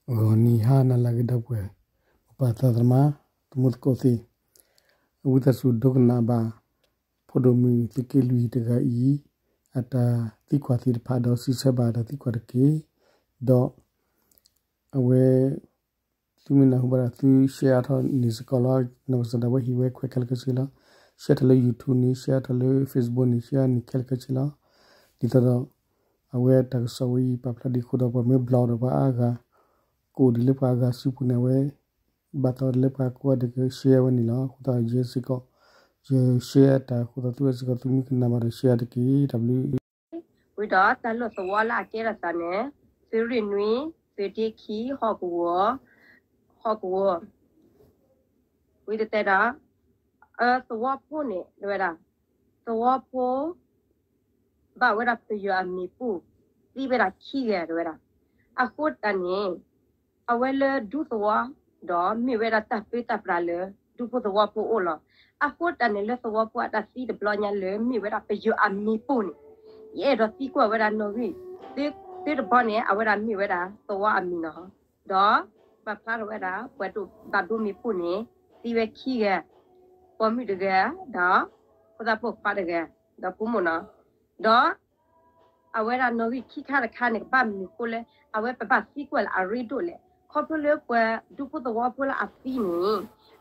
ဂီၤနံၤဟါနၤလၢအဂ့ၤ ဒီပုၢ်ဝဲၢ် မိၢ်ပၢ်သရၣ်သမါ သမူသကိးသ့ၣ်, အဝံသးစူၤဒိကနၣ်ဘၣ် ဖိဒိၣ်မုၣ်သုးက့လွံၢ်တဂၤအံၤ အတၢ်သံကွၢ်သ့ၣ်တဖၣ် ဒီးစံးဆၢဘၣ်တၢ်သံကွၢ်တက့ၢ်. ဒီးအဝဲ သုမ့ၢ်နၢ်ဟူဘၣ်ဒီး သု share ထီၣ်န့ၢ်စ့ၢ်ကီးလီၤ. နီၢ်ကစၢ်ဒၣ်ဝဲဟ့ၣ်ဝဲခွဲးခဲလၢာ်ခဲဆ့လီၤ. share ထီၣ်လၢ YouTube န့ၣ် share ထီၣ်လၢ Facebook န့ၣ် share န့ၢ်ခဲလၢာ်ခဲဆ့လီၤ. ဒ်သိးဒီး အဝဲတၢ်ကစီၣ်ဝဲအံၤ ပာ်ဖျါဒံးအဃိဒီး ပှၤမ့ၢ် block ဒီး ပှၤအါဂၤ ကအိၣ်ဒံးလၢပှၤအါဂၤစုပူၤန့ၣ် အဝဲ ဘၣ်သးဒ်လၢပှၤကိးဂၤဒဲးက share ဝဲန့ၣ်လီၤ. အဃိသတး ယဲစ့ၢ်ကီး ယ share တၢ်အဃိသတး သုဝဲစ့ၢ်ကီး သုမ့ၢ်ကနၣ်ဘၣ်ဒီး share တက့ၢ်. တၢ်ဘျုး ဝံၤဒီးတၢ်လီၢ်သဝီလၢအကဲထီၣ်သးန့ၣ် သုးရ့ၣ်နွံ သုးဒ့ခံ ဟီၣ်ကဝီၤ, ဟီၣ်ကဝီၤ, ဝံၤတတဲဒီး သဝီဖိန့ၣ် တဲဝဲဒၣ် သဝီဖိ ဘၣ်ဝဲဒၣ်ပယီၤအမံၤပိၢ် သံဝဲဒၣ်ခံဂၤ တဲဝဲဒၣ်. အဃိတၢ်န့ၣ် အဝဲလၢဒူသဝီ ဒီးမ့ၢ်ဝဲဒၣ်တၢ်ပၢတၢ်ပြးလၢ ဒူဖိသဝီဖိအအိၣ်လီၤ. အဃိတၢ်န့ၣ်လၢသဝီဖိအတၢ်သံတဘျီညါလၢမ့ၢ်ဝဲဒၣ်ပယီၤအမံၤပိၢ်န့ၣ် ယအဲၣ်ဒိးသံကွၢ်ဝဲဒၣ်နီၣ်ဂံၢ် သုတဘျီန့ၣ် အဝဲဒၣ်မ့ၢ်ဝဲဒၣ်သဝီအမံၤနီၤ. ဒီးပာ်ဖျါထီၣ်ဝဲဒၣ် ပှၤဒိၣ်ဘၣ်ဒိမံၤပိၢ်န့ၣ် သံဝဲခံဂၤ, ပိာ်မုၣ်တဂၤ ဒီးဖိသၣ်ပိာ်ခွါတဂၤ ဒီးဖိမုၣ်နီၤ. ဒီး အဝဲဒၣ်နီၣ်ဂံၢ်ခံခါတခါန့ၣ် ကဘၣ်မနုၤအဃိလၢ အဝဲပဘၣ်သံကွၢ်လၢအရ့ဒိၣ်လဲၣ်. ခီဖျိလၢပှၤဒူဖိသဝီဖိလၢအသံန့ၣ်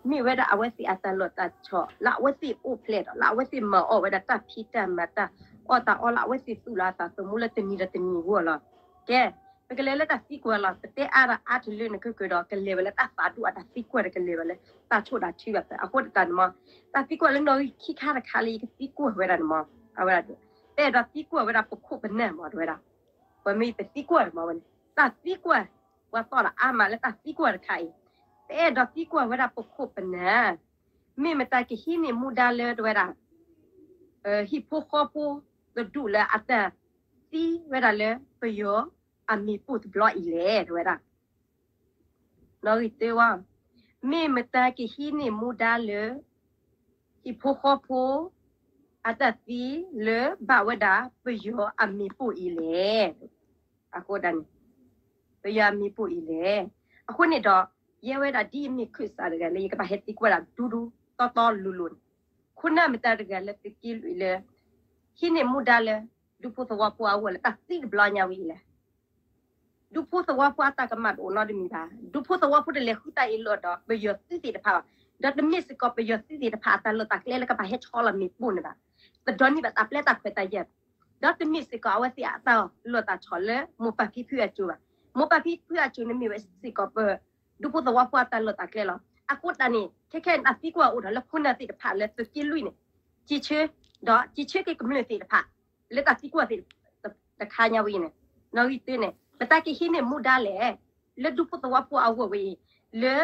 မ့ၢ်ဝဲဒၣ်အဝဲသ့ၣ်အတၢ်လီၢ်တၢ်ဆီၣ် လၢအဝဲသ့ၣ်အိၣ်ဖျဲၣ်ဒီး လၢအဝဲသ့ၣ်မၤအီၣ်ဝဲဒၣ်တၢ်ဖံးတၢ်မၤ တၢ်အီၣ်တၢ်အီလၢအဝဲသ့ၣ်သူၣ်လီၤအသးသမူလၢတနံၤဒီးတနံၤအဂီၢ်လီၤ. ကဲ ပကလဲၤလၢတၢ်သံကွၢ်လီၤ. ပတဲအါဒီးအါတလၢနကကၢၤဒီး ကလဲၤဝဲလၢတၢ်သးဒူၣ်အတၢ်သံကွၢ်ဒီး ကလဲၤဝဲလၢတၢ်ဆိၣ်တၢ်ထုဘၣ်. အဃိတၢ်န့ၣ်မး တၢ်သံကွၢ်လၢနီၣ်ဂံၢ်ခံခါတခါလၢယကသံကွၢ်ဝဲဒၣ်န့ၣ်မး အဝဲဒၣ် ပအဲၣ်ဒိးသံကွၢ်ဝဲဒၣ်ပခိၣ်ပနၢ်မး တဲဝဲဒၣ်. ပမ့ၢ်ပသံကွၢ်မးဝဲန့ၣ် တၢ်သံကွၢ် ပှၤသီၣ်ဒီးအါမးလၢတၢ်သံကွၢ်တခါအံၤ ပအဲၣ်ဒိးသံကွၢ်ဝဲဒၣ်ပခိၣ်ပနၢ် မ့ၢ်မတၤကဟံးန့ၢ်မူဒါလၢ တဲဝဲဒၣ် ဟံၣ်ဖိဃီဖိတဒူၣ်လၢအတၢ်သံဝဲဒၣ်လၢပယီၤအမံၤပိၢ်တဘျီအံၤလဲၣ် တဲဝဲဒၣ်. နီၣ်ဂံၢ်တၢဝဲ မ့ၢ်မတၤကဟံးန့ၢ်မူဒါလၢ ဟံၣ်ဖိဃီဖိ အတၢ်သံလၢဘၣ်ဝဲဒၣ်ပယီၤအမံၤပိၢ်အံၤလဲၣ်. အဃိဒၣ်န့ၣ် ပယီၤအမံၤပိၢ်အံၤလဲၣ်. အဃိန့ၣ်ဒီး ယဲဝဲဒၣ်ဒ်အမ့ၢ်ခၢၣ်စးတဂၤလၢ ယကဘၣ်ဟဲသံကွၢ်ဒၣ်ဒူဒူတီတီလိၤလိၤန့ၣ် ခိၣ်နၢ်မတၤတဂၤလၢသုးက့လွံၢ်လၢ ဟံးန့ၢ်မူဒါလၢ ဒူဖိသဝီဖိအဂီၢ်လၢတၢ်သံတဘျီညါဝဲအံၤလဲၣ်. ဒူဖိသဝီဖိအတၢ်ကမၣ်တအိၣ်နီတမံၤဘၣ်. ဒူဖိသဝီဖိတလဲၤဃုတၢ်အ့ၣ်လိာ်ဒီးပယီၤသုးသ့ၣ်တဖၣ်ဘၣ်. ဒီးတမ့ၢ်စ့ၢ်ကီးပယီၤသုးသ့ၣ်တဖၣ်အတၢ်လီၢ်တၢ်ကျဲလၢကဘၣ်ဟဲဆီလီၤမ့ၣ်ပိၢ်န့ၣ်ဘၣ်. တဒိးန့ၢ်ဘၣ်တၢ်ပျဲတၢ်ခွဲးတၢ်ယာ်ဘၣ်. ဒီးတမ့ၢ်စ့ၢ်ကီးအဝဲသ့ၣ်အတၢ်လီၢ်တၢ်ဆီလၢမိၢ်ပၢ်ဖံဖုအစိၤဘၣ်. မိၢ်ပၢ်ဖံဖုအစိၤန့ၣ်မ့ၢ်ဝဲစ့ၢ်ကီးပ ဒူဖိသဝီဖိအတၢ်လီၢ်တၢ်ကျဲလီၤ. အဃိတၢ်န့ၣ် ခဲခဲအံၤတၢ်သံကွၢ်အိၣ်ဒီးလၢခိၣ်နၢ်သ့ၣ်တဖၣ်လၢသုးက့လွံၢ်န့ၣ် စံးဆၢ ဒီးစံးဆၢက့ၤကမျၢၢ်သ့ၣ်တဖၣ် လၢတၢ်သံကွၢ်သ့ၣ်တခါညါဝဲအံၤန့ၣ် နီၣ်ဂံၢ်တၢန့ၣ် မတၤကဟံးန့ၢ်မူဒါလဲၣ် လၢဒူဖိသဝီဖိအဂီၢ်ဝဲအံၤ လၢ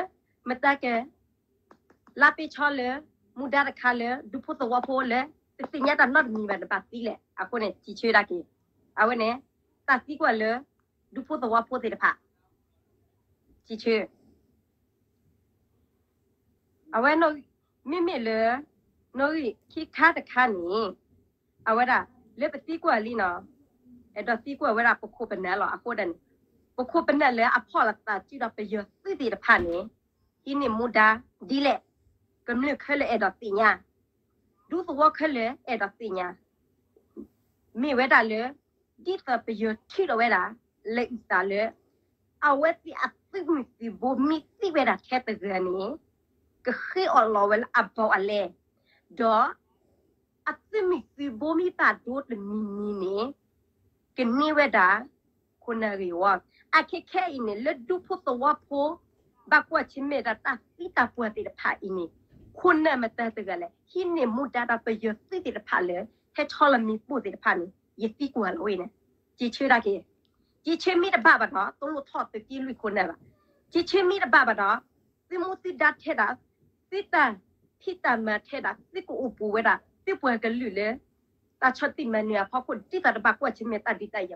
မတၤက လါပ့ၤဆီလၢ မူဒါတခါလၢ ဒူဖိသဝီဖိလၢ တသ့ၣ်ညါတၢ်နီတမံၤဘၣ် နဘၣ်သံလဲၣ်. အဃိန့ၣ် စံးဆၢဒၣ်က့ၤ အဝဲန့ၣ် တၢ်သံကွၢ်လၢ ဒူဖိသဝီဖိသ့ၣ်တဖၣ် စံးဆၢ အဝဲ မ့မ့ၢ်လၢ နီၣ်ဂံၢ်ခံခါတခါန့ၣ် အဝဲဒၣ် လၢပသံကွၢ်လံနီၤ အဲၣ်ဒိးသံကွၢ်ဝဲဒၣ်ပခိၣ်ပနၢ်လီၤ. အဃိဒၣ်န့ၣ် ပခိၣ်ပနၢ်လၢအဖီၣ်လိာ်သးစုဒီးပယီၤသုးသ့ၣ်တဖၣ်န့ၣ် ဟံးန့ၢ်မူဒါဒ်လဲၣ်. ကမျၢၢ်ခဲလၢာ်အဲၣ်ဒိးသ့ၣ်ညါ ဒူသဝီခဲလၢာ်အဲၣ်ဒိးသ့ၣ်ညါ မ့ၢ်ဝဲဒၣ်လၢ ဒ်သိးပယီၤထုးထီၣ်ဝဲဒၣ် လၢအံသးလၢ အဝဲသ့ၣ်အသုးမုၢ်သုးဘိမ့ၢ်သံဝဲဒၣ်ထဲတဂၤန့ၣ် ကဃ့အီၣ်လီၤဝဲလၢအဘီအလဲ ဒီး အသုးမုၢ်သုးဘိမ့ၢ်ဘၣ်ဒိတမံၤမံၤန့ၣ် ကန့ၢ်ဝဲဒၣ် ခိၣ်နၢ်ဂ့ၢ်ဝီ. အခဲခဲအံၤန့ၣ် လၢဒူဖိသဝီဖိ ဘၣ်ကွၢ်ဆၢၣ်မဲာ်ဒၣ်တၢ်သံတၢ်ပှၢ်သ့ၣ်တဖၣ်အံၤန့ၣ် ခိၣ်နၢ်မတၤတဂၤလဲၣ် ဟံးန့ၢ်မူဒါဒီးပယီၤသုးသ့ၣ်တဖၣ်လၢ ဟဲဆီလီၤမ့ၣ်ပိၢ်သ့ၣ်တဖၣ်န့ၣ် ယသံကွၢ်လီၤဝဲန့ၣ် စံးဆၢဒၣ်က့ၤ စံးဆၢမ့ၢ်တဘၣ်ဘၣ်ဒီး တလိၣ်ထီၣ်သုးက့လွံၢ်ခိၣ်နၢ်ဘၣ်. စံးဆၢမ့ၢ်တဘၣ်ဘၣ်ဒီး သုမူသုဒါထဲဒၣ် သုတၢ်ဖံးတၢ်မၤထဲဒၣ် သုကအိၣ်ပူၤဝဲဒၣ် သုပှၤကလုာ်လၢ တၢ်ဆီၣ်တံၢ်မၤနၢၤအဖီခိၣ် ဒ်သိးတဘၣ်ကွၢ်ဆၢၣ်မဲာ်တၢ်ဒုးတၢ်ယၤဘၣ်န့ၣ်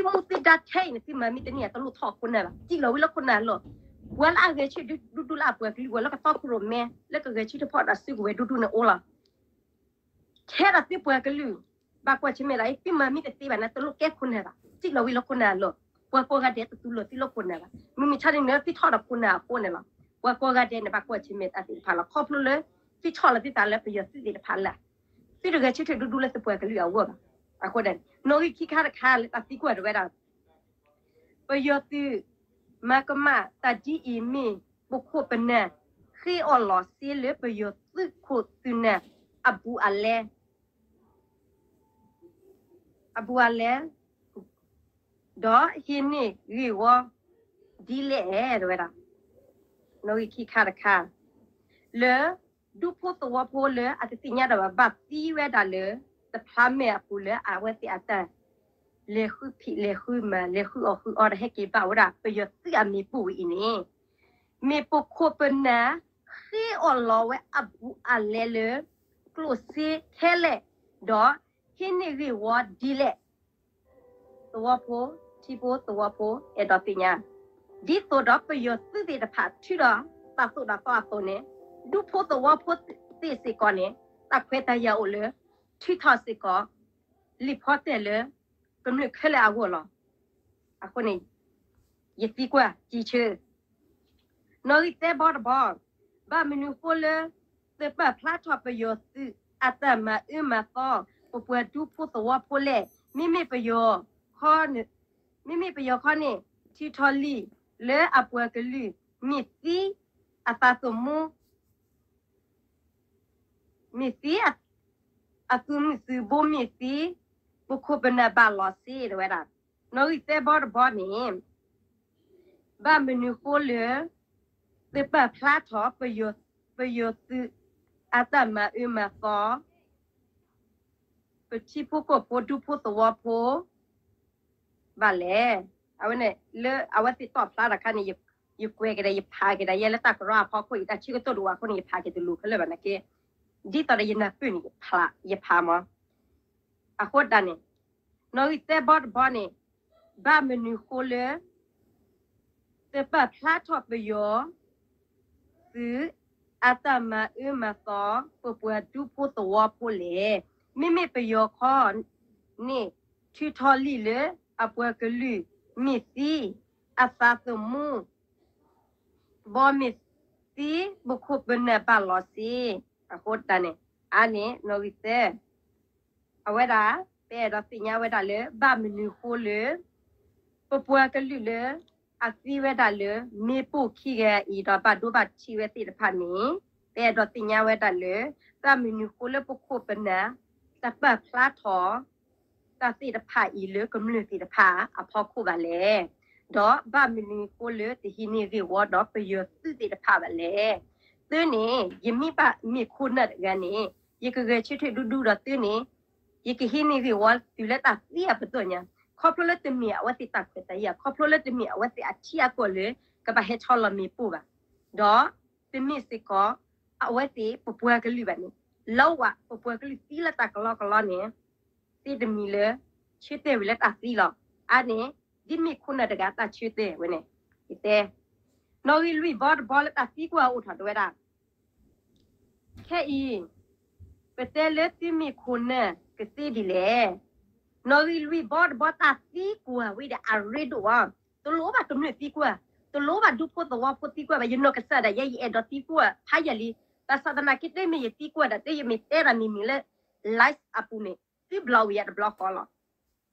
သုမူသုဒါထဲအံၤန့ၣ် သုမၤမ့ၢ်တန့ၢ် တလိၣ်ထီၣ်ခိၣ်နၢ်ဘၣ်. စံးလီၤဝဲလၢခိၣ်နၢ်အလီၢ် ပှၤလၢအဂဲၤဆၢထၢၣ်ဒူဒူလၢအပှၤကလုာ် ပှၤလၢကသီခိၣ်ရိၣ်မဲ လၢကဂဲၤဆၢထၢၣ်ဖီၣ်တၢ်စုကဝဲၤဒူဒူန့ၣ်အိၣ်လီၤ. ထဲဒၣ်သုပှၤကလုာ် ဘၣ်ကွၢ်ဆၢၣ်မဲာ်ဒၣ်အံၤ သုမၤမ့ၢ်တသ့ဘၣ်န့ၣ် တလိၣ်ကဲခိၣ်နၢ်ဘၣ်. စံးလီၤဝဲလၢခိၣ်နၢ်အလီၢ် ပှၤကိးဂၤဒဲးတတူၢ်လိာ်သုလၢခိၣ်နၢ်ဘၣ်. မုၢ်မဆါန့ၣ် နသုထီၣ်ဒီးခိၣ်နၢ်အဃိန့ၣ်လီၤ. ပှၤကိးဂၤဒဲးန့ၣ် ဘၣ်ကွၢ်ဆၢၣ်မဲာ်တၢ်သ့ၣ်တဖၣ်လီၤ. ခီဖျိလၢ သုထီၣ်လီၤသုသးလၢပယီၤသုးသ့ၣ်တဖၣ်လၢ သုတဂဲၤဆၢထၢၣ်ဒူဒူလၢသုပှၤကလုာ်အဂီၢ်ဘၣ်. အဃိဒၣ်န့ၣ် နီၣ်ဂံၢ်ခံခါတခါလၢတၢ်သံကွၢ်တဝဲဒၣ် ပယီၤသုး မၤကမၣ်တၢ်ဒ်အံၤမ့ၢ် ပခိၣ်ပနၢ် ဃ့အီၣ်လီၤစ့လၢပယီၤသုးခိၣ်သုးနၢ် အဘူးအလဲ အဘူးအလဲ ဒီးဟ့ၣ်န့ၢ်ဂ့ၢ်ဝီ ဒ်လဲၣ် တဝဲဒၣ် နီၣ်ဂံၢ်ခံခါတခါ လၢ ဒူဖိသဝီဖိလၢအတသ့ၣ်ညါတၢ်ဘၣ် ဘၣ်သံဝဲဒၣ်လၢ တဖျါမဲာ်အပူၤလၢအဝဲသ့ၣ်အတၢ် လဲၤဃုဖံးလဲၤဃုမၤ လဲၤဃုအီၣ်ဃုအီတၢ်ဟဲက့ၤဘၣ်ဝဲဒၣ် ပယီၤသုးအမံၤပူၤဝဲအံၤန့ၣ် မ့ၢ်ပခိၣ်ပနၢ် ဃ့အီၣ်လီၤဝဲအဘူးအလဲလၢ ကျိၣ်စ့ခဲလၢာ် ဒီးဟ့ၣ်န့ၢ်ဂ့ၢ်ဝီဒ်လဲၣ် သဝီဖိ ထံဖိသဝီဖိ အဲၣ်ဒိးသ့ၣ်ညါ ဒ်သိးဒီးပယီၤသုးသ့ၣ်တဖၣ်ထုးဒီးတၢ်သိၣ်တၢ်သီအသိးန့ၣ် ဒူဖိသဝီဖိသ့ၣ်စ့ၢ်ကီးန့ၣ် တၢ်ခွဲးတၢ်ယာ်အိၣ်လၢ ထုးထီၣ်စ့ၢ်ကီး လံာ်ဖီတဲာ်လၢ ကမျၢၢ်ခဲလၢာ်အဂီၢ်လီၤ. အဃိန့ၣ် ယသံကွၢ်စံးဆၢ နီၣ်ဂံၢ်သၢဘီတဘီ ဘၣ်မနုၤဃိလၢ သုးပာ်ဖျါထီၣ်ပယီၤသုးအတၢ်မၤအၢမၤသီ ပပှၤဒူဖိသဝီဖိလဲၣ်. မ့မ့ၢ်ပယီၤ မ့မ့ၢ်ပယီၤခီန့ၣ် ထုးထီၣ်လံာ်လၢအပှၤကလုာ် မ့ၢ်သံအသးသမူ မ့ၢ်သံ အသုးမုၢ်သုးဘိမ့ၢ်သံ ပခိၣ်ပနၢ်ဘၣ်လီၤစ့ တဝဲဒၣ် နီၣ်ဂံၢ်သၢဘီတဘီန့ၣ် ဘၣ်မနုၤဃိလၢ သုးပာ်ဖျါထီၣ် ပယီၤသုး အတၢ်မၤအၢမၤသီ ပထံဖိကီၢ်ဖိဒူဖိသဝီဖိ ဘၣ်လဲၣ်. အဝဲန့ၣ် လၢအဝဲသ့ၣ်တီၣ်ဖျါတခါန့ၣ် ယကွဲးက့ၤဒီး ယဖးက့ၤဒီး ယဲလၢတၢ်ကရၢအဖီခိၣ်အံၤ တၢ်ဆၢကတီၢ်တအိၣ်အဃိန့ၣ် ယဖးက့ၤတလိၤခဲလၢာ်ဘၣ်နာ်က့ ဒ်သိးဒီးယနၢ်ပၢၢ်န့ၣ် ယဖးမး. အဃိတၢ်န့ၣ် နီၣ်ဂံၢ်သၢဘီတဘီန့ၣ် ဘၣ်မနုၤဃိလၢ သုးပာ်ဖျါထီၣ်ပယီၤ သုး အတၢ်မၤအၢမၤသီ ပပှၤဒူဖိသဝီဖိလဲၣ်. မ့မ့ၢ်ပယီၤခီန့ၣ် ထုးထီၣ်လံာ်လၢအပှၤကလုာ် မ့ၢ်သံအသးသမူ ဘီမ့ၢ်သံ ပခိၣ်ပနၢ်ဘၣ်လီၤစ့. အဃိတၢ်န့ၣ် အါန့ၣ် နီၣ်ဂံၢ်သၢ အဝဲဒၣ် ပအဲၣ်ဒိးသ့ၣ်ညါဝဲဒၣ်လၢ ဘၣ်မနုၤဃိလၢ ပပှၤကလုာ်လၢ အသံဝဲဒၣ်လၢ မ့ၣ်ပိၢ်ခံဂၤအံၤ ဒီးဘၣ်ဒိဘၣ်ထံးဝဲသ့ၣ်တဖၣ်န့ၣ် ပအဲၣ်ဒိးသ့ၣ်ညါဝဲဒၣ်လၢ ဘၣ်မနုၤဃိလၢပခိၣ်ပနၢ် တပာ်ဖျါထီၣ် တၢ်သ့ၣ်တဖၣ်အံၤလၢကမျၢၢ်သ့ၣ်တဖၣ်အဖီခိၣ်ဘၣ်လဲၣ်. ဒီးဘၣ်မနုၤဃိလၢတဟံးန့ၢ်ဂ့ၢ်ဝီဒီးပယီၤသုးသ့ၣ်တဖၣ်ဘၣ်လဲၣ်. သုန့ၣ် ယမ့ၢ်ဘၣ်မ့ၢ်ခိၣ်နၢ်တဂၤန့ၣ် ယကဂဲၤဆၢထၢၣ်ဒူဒူဒီးသုန့ၣ် ယကဟံးန့ၢ်ဂ့ၢ်ဝီတုၤလၢတၢ်သံအပတီၢ်ညါ, ခီဖျိလၢတမ့ၢ်အဝဲသ့ၣ်တၢ်ခွဲးတၢ်ယာ်, ခီဖျိလၢတမ့ၢ်အဝဲသ့ၣ်အထံအကီၢ်လၢ ကဘၣ်ဟဲဆီလီၤမ့ၣ်ပိၢ်ဘၣ်, ဒီးတမ့ၢ်စ့ၢ်ကီး အဝဲသ့ၣ်ပပှၤကလုာ်ဘၣ်န့ၣ်, လၢဝဲပပှၤကလုာ်သံလၢတၢ်ကလီကလီန့ၣ် သ့တမံၤလၢ ဆၢတဲာ်ဝံၤလၢတၢ်သံလီၤ. အါန့ၣ် ဒ်မ့ၢ်ခိၣ်နၢ်တဂၤတၢ်ဆၢတဲာ်ဝဲန့ၣ် ယတဲ, နီၣ်ဂံၢ်လွံၢ်ဘီတဘီလၢတၢ်သံကွၢ်အိၣ်ထီၣ်တဝဲဒၣ် ခဲအံၤ ပတဲလၢသုမ့ၢ်ခိၣ်နၢ်ကသ့ဒ်လဲၣ်. နီၣ်ဂံၢ်လွံၢ်ဘီတဘီတၢ်သံကွၢ်ဝဲဒၣ်အရ့ဒိၣ်အီၤ, တလိၣ်ဘၣ်ကမျၢၢ်သံကွၢ်, တလိၣ်ဘၣ်ဒူဖိသဝီဖိသံကွၢ်ဘၣ်, ယနီၢ်ကစၢ်ဒၣ်ယဲယအဲၣ်ဒိးသံကွၢ်ဖးယံာ်လံ, ဘၣ်ဆၣ်သနာ်က့ တမ့ၢ်ယသံကွၢ်ဒီး တမ့ၢ်ယမ့ၢ်တဲတၢ်မံၤမံၤလၢ live အပူၤန့ၣ် သု block ဝံၤယၤတဘျီဃီလီၤ.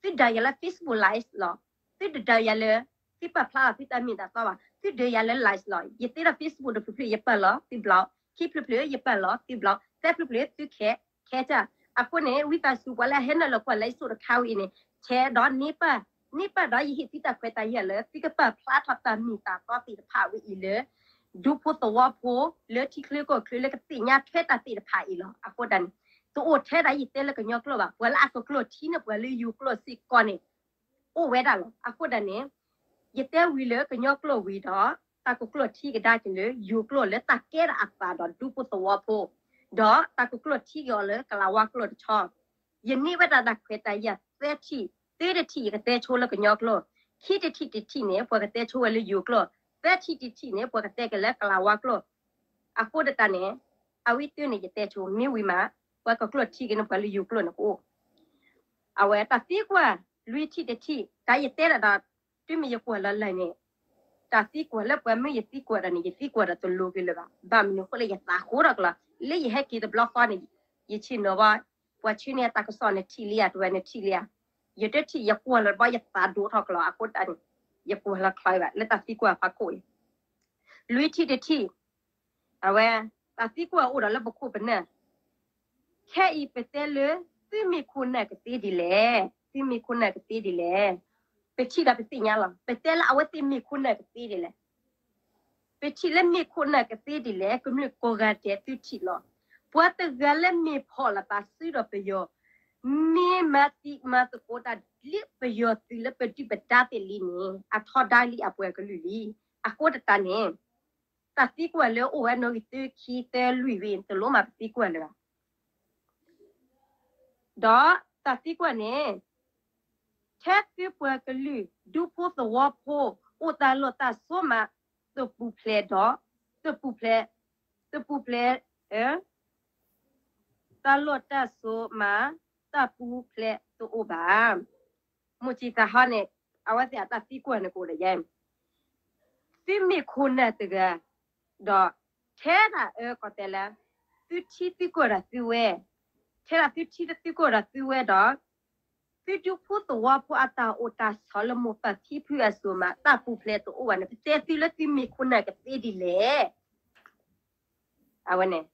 သုဒၢယၤလၢ Facebook live လီၤ. သုတဒၢယၤလၢ သုပာ်ဖျါလီၤသုတၢ်မ့ၢ်တၢ်တီဘၣ်. သုဒၢယၤလၢ live လီၤ. ယသ့ဒီး Facebook တဖျၢၣ်ဖျၢၣ်ယပာ်လီၤသု block, ခံဖျၢၣ်ဖျၢၣ်ယပာ်လီၤသု block, သၢဖျၢၣ်ဖျၢၣ်သုခဲ ခဲတၢ်. အဃိန့ၣ် ဝံသးစူၤပှၤလၢအဟဲနုာ်လီၤကွၢ် live တခါဝဲအံၤန့ၣ် share ဒီးန့ၢ်ပာ်, န့ၢ်ပာ်ဒီးယဟ့ၣ်သုတၢ်ခွဲးတၢ်ယာ်လၢ သုကပာ်ဖျါထီၣ်တၢ်မ့ၢ်တၢ်တီသ့ၣ်တဖၣ်ဝဲအံၤလၢ ဒူဖိသဝီဖိလၢထံချၢကီၢ်ချၢလၢကသ့ၣ်ညါထွဲတၢ်သ့ၣ်တဖၣ်အံၤလီၤ. အဃိဒၣ်န့ၣ် တအိၣ်ထဲဒၣ်ယတဲလၢကညီကျိာ်ဘၣ်, ပှၤလၢအကကျိာ်ထံန့ၣ် ပှၤလၢယိၤကျိာ်စ့ၢ်ကီးန့ၣ် အိၣ်ဝဲဒၣ်လီၤ. အဃိဒၣ်န့ၣ် ယတဲဝံၤလၢကညီကျိာ်ဝံၤဒီး တၢ်ကကျိာ်ထံကဒါက့ၤလၢယိၤကျိာ်လၢတၢ်ကဲထီၣ်အသးဒီးဒူဖိသဝီဖိ, ဒီးတၢ်ကကျိာ်ထံက့ၤအီၤလၢကလၤဝါကျိာ်တဆီ, ယန့ၢ်ဝဲဒၣ်တၢ်ခွဲးတၢ်ယာ်သၢထံၣ်, သၢတထံၣ်ယကတဲဆိလၢကညီကျိာ်, ခံတထံၣ်တထံၣ်န့ၣ် ပှၤကတဲဆိဝဲလၢယိၤကျိာ်, သၢထံၣ်တထံၣ်န့ၣ် ပှၤကတဲက့ၤလၢကလၤဝါကျိာ်. အဃိဒၣ်တၢ်န့ၣ် အဝဲသ့ၣ်န့ၣ် ယတဲဆိမ့ၢ်ဝံၤမး ပှၤကကျိာ်ထံက့ၤန့ၣ် ပှၤလၢယိၤကျိာ်န့ၣ်ကအိၣ် အဝဲတၢ်သံကွၢ်လွံၢ်ထံၣ်တထံၣ် တၢ်ယတဲဒၣ်ဒီး တုၤမ့ၢ်ယကွၢ်လီၤလၢ်န့ၣ်, တၢ်သံကွၢ်လၢပှၤမၢယသံကွၢ်ဒီးန့ၣ် ယသံကွၢ်ဒီးတလိၤက့ၤလၢၤဘၣ်. ဘၣ်မနုၤအဃိလၢယသးဃိထီၣ်ကလီၤ, လၢယဟဲက့ၤတဘျီဃီန့ၣ်, ယဆ့ၣ်နီၤဘၣ်, ပှၤဆှၢန့ၢ်တၢ်ကစီၣ်န့ၣ်ထံၣ်လံဧါ, တဝဲန့ၣ်ထံၣ်လံဧါ, ယတထံၣ် ယကွၢ်လီၤတဘျီ ယသးဒိၣ်ထီၣ်ကလီၤ. အဃိတၢ်န့ၣ် ယကွၢ်လီၤချီဘၣ် လၢတၢ်သံကွၢ်ဖးခိၣ်အံၤ လွံၢ်ထံၣ်တထံၣ်, အဝဲ, တၢ်သံကွၢ်အိၣ်ဒီးလၢပခိၣ်ပနၢ်, ခဲအံၤပတဲလၢ သုမ့ၢ်ခိၣ်နၢ်ကသ့ဒ်လဲၣ်, သုမ့ၢ်ခိၣ်နၢ်ကသ့ဒ်လဲၣ်. ပထံၣ်ဒီးပသ့ၣ်ညါလီၤ. ပတဲလၢအဝဲသ့ၣ်မ့ၢ်ခိၣ်နၢ်ကသ့ဒ်လဲၣ်. ပထံၣ်လၢမ့ၢ်ခိၣ်နၢ်ကသ့ဒ်လဲၣ်, ကမျၢၢ်ကိးဂၤဒဲးသုထံၣ်လီၤ. ပှၤတဂၤလၢမ့ၢ်ဖီၣ်လီၤပာ်စုဒီးပယီၤ, မ့ၢ်မၤသံမၤသကိးတၢ်လၢပယီၤသုးလၢပဒုၣ်ပဒါသ့ၣ်လံန့ၣ် အထီဒါလံအပှၤကလုာ်လံ. အဃိတၢ်န့ၣ် တၢ်သံကွၢ်လၢအိၣ်ဝဲနီၣ်ဂံၢ်သၢ ခံ သၢ လွံၢ်ဝံၤ တလိၣ်မးပသံကွၢ်လၢၤဘၣ်. ဒီးတၢ်သံကွၢ်န့ၣ်, ထဲသုပှၤကလုာ် ဒူဖိသဝီဖိ အိၣ်တၢ်လီၢ်တၢ်စိၤမး တပူၤဖျဲးဒီး, တပူၤဖျဲး, တပူၤဖျဲး, တၢ်လီၢ်တၢ်စိၤမး တၢ်ပူၤဖျဲးတအိၣ်ဘၣ်. မိၢ်စံသးဟီန့ၣ် အဝဲသ့ၣ်အတၢ်သံကွၢ်န့ၣ်ကအိၣ်ဒီးယဲ သုမ့ၢ်ခိၣ်နၢ်တဂၤ, ဒီးထဲဒၣ်အၢကီၢ်တဲလၢ သုထံသုကီၢ်ဒီးသုဝဲ, ထဲဒၣ်သုထံသုကီၢ်ဒီးသုဝဲဒီး သုဒူဖိသဝီဖိအတၢ်အိၣ်တၢ်ဆိးလၢမိၢ်ပၢ်ဖံဖုအစိၤမး တၢ်ပူၤဖျဲးတအိၣ်ဘၣ်န့ၣ် ပတဲသုလၢသုမ့ၢ်ခိၣ်နၢ်ကသ့ဒ်လဲၣ်. အဝဲန့ၣ်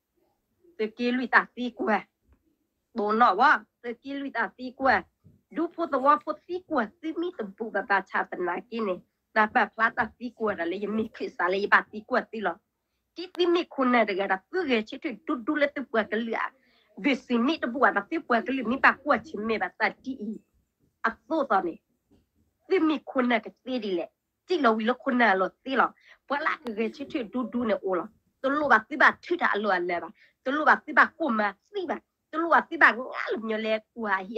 သုးက့လွံၢ်တၢ်သံကွၢ်, တိၢ်နီၣ်ဝဲ သုးက့လွံၢ်တၢ်သံကွၢ်, ဒူဖိသဝီဖိသံကွၢ်သုမ့ၢ်တဘူၣ်ဘၣ် ဘၣ်ဆၣ်သနာ်က့န့ၣ် တၢ်ပာ်ဖျါတၢ်သံကွၢ်ဒီးလၢယမ့ၢ်ခၢၣ်စးလၢယဘၣ်သံကွၢ်သုလီၤ. ဒ်သုမ့ၢ်ခိၣ်နၢ်တဂၤဒီး သုဂဲၤဆၢထၢၣ်ဒူဒူလၢသုပှၤကလုာ်အဂ့ၢ်စံး မ့ၢ်တဘူၣ်ဘၣ်ဒီး သုပှၤကလုာ်မ့ၢ်ဘၣ်ကွၢ်ဆၢၣ်မဲာ်ဘၣ်တၢ်ဒ်အံၤအသိးသိးန့ၣ် သုမ့ၢ်ခိၣ်နၢ်ကသ့ဒ်လဲၣ်, စံးလီၤဝံၤလၢခိၣ်နၢ်အလီၢ်သ့လီၤ. ပှၤလၢအကဂဲၤဆၢထၢၣ်ဒူဒူန့ၣ်အိၣ်လီၤ. တလိၣ်ဘၣ်သုဘၣ်ထုးတၢ်အလီၢ်အလၤဘၣ်, တလိၣ်ဘၣ်သုဘၣ်ကိၢ်မၤသံဘၣ်, တလိၣ်ဘၣ်သုဘၣ်ငါလၢပညီလဲၤကွၢ်အဟံၣ်အဃ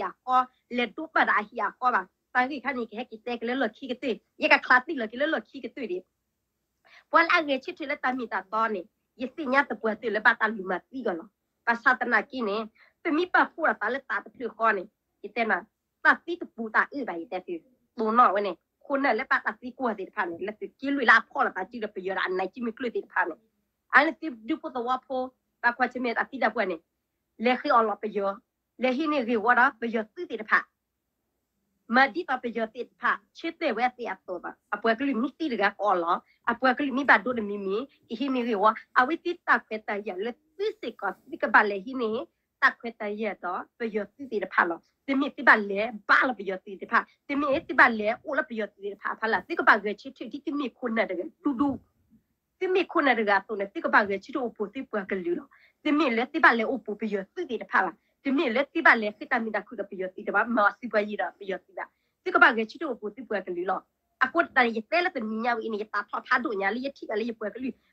ီ, လဲၤဒိးပာ်ဒီးအဟံၣ်အဃီဘၣ်. တၢ်ဂ့ၢ်ခါန့ၣ် ယကဟဲက့ၤတဲက့ၤလၢလီၢ်ခံကတၢၢ်, ယကချးသံလီၤက့ၤလၢလီၢ်ခံကတၢၢ်ဒံး. ပှၤလၢအဂဲၤဆၢထၢၣ်လၢတၢ်မ့ၢ်တၢ်တီန့ၣ် ယသ့ၣ်ညါသပှၢ်တၢၢ်လၢဘၣ်တၢ်လူၤမၤသံအီၤလီၤ. ဘၣ်ဆၣ်သနာ်က့န့ၣ် ပမ့ၢ်ပာ်ဖှိၣ်ဒီးသးလၢသးတဖျၢၣ်ဃီန့ၣ် ယတဲနၤ, တၢ်သံတပူၤတၢ်အၢဘၣ် ယတဲသု, တိၢ်နီၣ်ဝဲန့ၣ် ခိၣ်နၢ်လၢဘၣ်တၢ်သံကွၢ်သ့ၣ်တဖၣ်န့ၣ် လၢသုးက့လွံၢ်လၢအဖီၣ်လိာ်သးစုဒီးပယီၤဒီးအနၢၤကံမုၢ်ကျၢၢ်သ့ၣ်တဖၣ်န့ၣ်, အန့ၣ်သုဒူဖိသဝီဖိ ဘၣ်ကွၢ်ဆၢၣ်မဲာ်တၢ်သံတၢ်ပှၢ်န့ၣ် လဲၤဃ့အီၣ်လီၤပယီၤ, လဲၤဟံးန့ၢ်ဂ့ၢ်ဝီဒီးပယီၤသုးသ့ၣ်တဖၣ် မၤဒ်သိးပယီၤသ့ၣ်တဖၣ် ဆၢတဲာ်ဝဲသ့ၣ်အသိးဘၣ်. အပှၤကလုာ်မ့ၢ်သံတဂၤကအီၣ်လီၤ, အပှၤကလုာ်မ့ၢ်ဘၣ်ဒိတမံၤမံၤ ကဟံးန့ၢ်ဂ့ၢ်ဝီ, အဝဲသ့ၣ်တၢ်ခွဲးတၢ်ယာ်လၢသုစ့ၢ်ကီး သုကဘၣ်လဲၤဟံးန့ၢ် တၢ်ခွဲးတၢ်ယာ်ဒီးပယီၤသုးသ့ၣ်တဖၣ်လီၤ. တမ့ၢ်သုဘၣ်လဲၤဘါလီၤပယီၤသုးသ့ၣ်တဖၣ်, တမ့ၢ်သုဘၣ်လဲၤအိၣ်လၢပယီၤသုးသ့ၣ်တဖၣ်အဖီလာ်, သုကဘၣ်ဂဲၤဆၢထၢၣ်ဒ်သုမ့ၢ်ခိၣ်နၢ်တဂၤဒူဒူ သုမ့ၢ်ခိၣ်နၢ်တဂၤအသိးန့ၣ် သုကဘၣ်ဂဲၤဆၢထၢၣ်အိၣ်ပိာ်သုပှၤကလုာ်လီၤ. တမ့ၢ်လၢသုဘၣ်လဲၤအိၣ်ပိာ်ပယီၤသုးသ့ၣ်တဖၣ်ဘၣ်, တမ့ၢ်လၢသုဘၣ်လဲၤဃ့တၢ်မုာ်တၢ်ခုၣ်ဒီးပယီၤသုးတဖၣ် မၤအီၤစုပှၤယံၤဒီးပယီၤသုးဘၣ်, သုကဘၣ်ဂဲၤဆၢထၢၣ်အိၣ်ပိာ်သုပှၤကလုာ်လီၤ. အဃိတၢ်န့ၣ် ယတဲလၢတနံၤညါဝဲအံၤန့ၣ် ယသးထီၣ်ဖးဒိၣ်ညါလၢယထံၣ်ဘၣ်လၢယ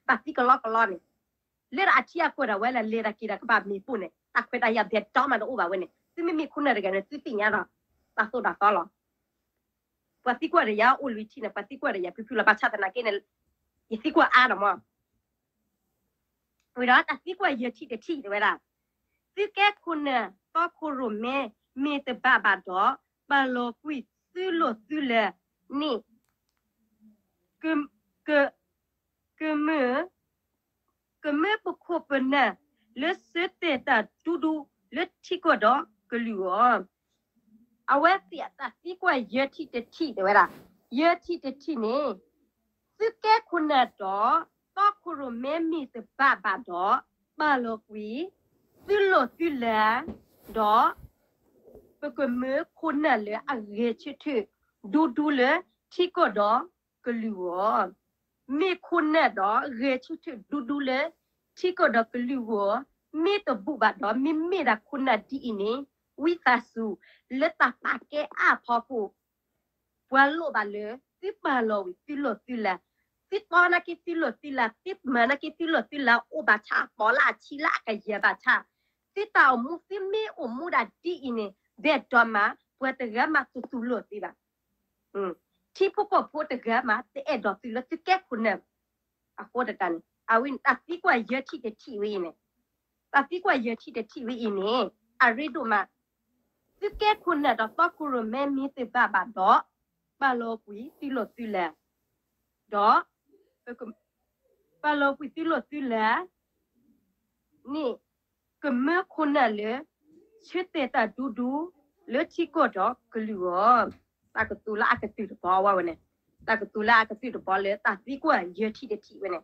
ပှၤကလုာ် ဘၣ်သံကလီကလီန့ၣ် လၢဒၣ်အထံအကီၢ်ဒၣ်ဝဲလၢလဲၤတၢ်က့ၤတၢ်ကဘၣ်မ့ၢ်ပိၢ်န့ၣ် တၢ်ခွဲးတၢ်ယာ်ဘဲၣ်တီမးတအိၣ်ဘၣ်ဝဲန့ၣ် သုမ့မ့ၢ်ခိၣ်နၢ်တဂၤန့ၣ် သုသ့ၣ်ညါဒီး တၢ်သိၣ်တၢ်သီလီၤ. ပှၤသံကွၢ်ဒီးယၤအိၣ်လွံၢ်ထံၣ်န့ၣ် ပှၤသံကွၢ်ဒီးယၤဖုဖုလီၤ ဘၣ်ဆၣ်သနာ်က့န့ၣ် ယသံကွၢ်အါဒီးမး ဝံၤဒီးတၢ်သံကွၢ်ယဲၢ်ထံၣ်တထံၣ်တဲဝဲဒၣ်, သုကဲခိၣ်နၢ် သီခိၣ်ရိၣ်မဲ မ့ၢ်တဘၣ်ဘၣ်ဒီး ပာ်လီၤကွံာ်သုလိာ်သုလဲၢ်န့ၣ် က က ကမၢ ကမၢပခိၣ်ပနၢ် လၢဆၢတဲာ်တၢ်ဒူဒူလၢထံကီၢ်ဒီးကလုာ်အဂီၢ် အဝဲသ့ၣ်အတၢ်သံကွၢ်ယဲၢ်ထံၣ်တထံၣ်တဲဝဲဒၣ်, ယဲၢ်ထံၣ်တထံၣ်န့ၣ် သုကဲခိၣ်နၢ်ဒီး သီခိၣ်ရိၣ်မဲမ့ၢ်တဘၣ်ဘၣ်ဒီး ပာ်လီၤကွံာ် သုလိာ်သုလဲၢ် ဒီး ပကမၢခိၣ်နၢ်လၢအဂဲၤဆၢထၢၣ်ဒူဒူလၢထံကီၢ်ဒီးကလုာ်အဂီၢ် မ့ၢ်ခိၣ်နၢ်ဒီး ဂဲၤဆၢထၢၣ်ဒူဒူလၢ ထံကီၢ်ဒီးကလုာ်အဂီၢ် မ့ၢ်တဘူၣ်ဘၣ်ဒီး မ့မ့ၢ်ဒၣ်ခိၣ်နၢ်ဒ်အံၤန့ၣ် ဝံသးစူၤ လၢတၢ်ပာ်ကဲအါအဖီခိၣ် ပှၤလိၣ်ဘၣ်လၢ သုပာ်လီၤဝံၤသုလိာ်သုလဲၢ်, သုတီနာ်က့သုလိာ်သုလဲၢ်, သုမၤနာ်က့သုလိာ်သုလဲၢ် အိၣ်ဘၣ်ဆၣ်အပီးလၢအဆံလၢအကယၤဘၣ်ဆၣ်, သုတၢ်အိၣ်မူ သုမ့ၢ်အိၣ်မူဒၣ်ဒ်အံၤန့ၣ် ဘဲၣ်ဒီးမး ပှၤတဂၤမးတတူၢ်လိာ်သုဘၣ် ထံဖိကီၢ်ဖိတဂၤမး တအဲၣ်ဒိးသုလၢသုကဲခိၣ်နၢ်, အဃိတၢ်န့ၣ် အဝဲန့ၣ်တၢ်သံကွၢ်ယဲၢ်ထံၣ်တထံၣ်ဝဲအံၤန့ၣ်, တၢ်သံကွၢ်ယဲၢ်ထံၣ်တထံၣ်ဝဲအံၤန့ၣ် အရ့ဒိၣ်မး, သုကဲခိၣ်နၢ်ဒီးသီခိၣ်ရိၣ်မဲမ့ၢ်တဘၣ်ဘၣ်ဒီး ပာ်လီၤကွံာ်သုးလိာ်သုးလၢ်, ဒီး ပာ်လီၤကွံာ်သုးလိာ်သုးလၢ် န့ၣ် ကမၢခိၣ်နၢ်လၢ ဆၢတဲာ်တၢ်ဒူဒူ လၢထံကီၢ်ဒီးကလုာ်အဂီၢ်, တၢ်ကတိၤလၢအကတုၢ်တဘီဝဲန့ၣ်, တၢ်ကတိၤလၢအကတုၢ်တဘီလၢတၢ်သံကွၢ်ယဲၢ်ထံၣ်တထံၣ်ဝဲန့ၣ်,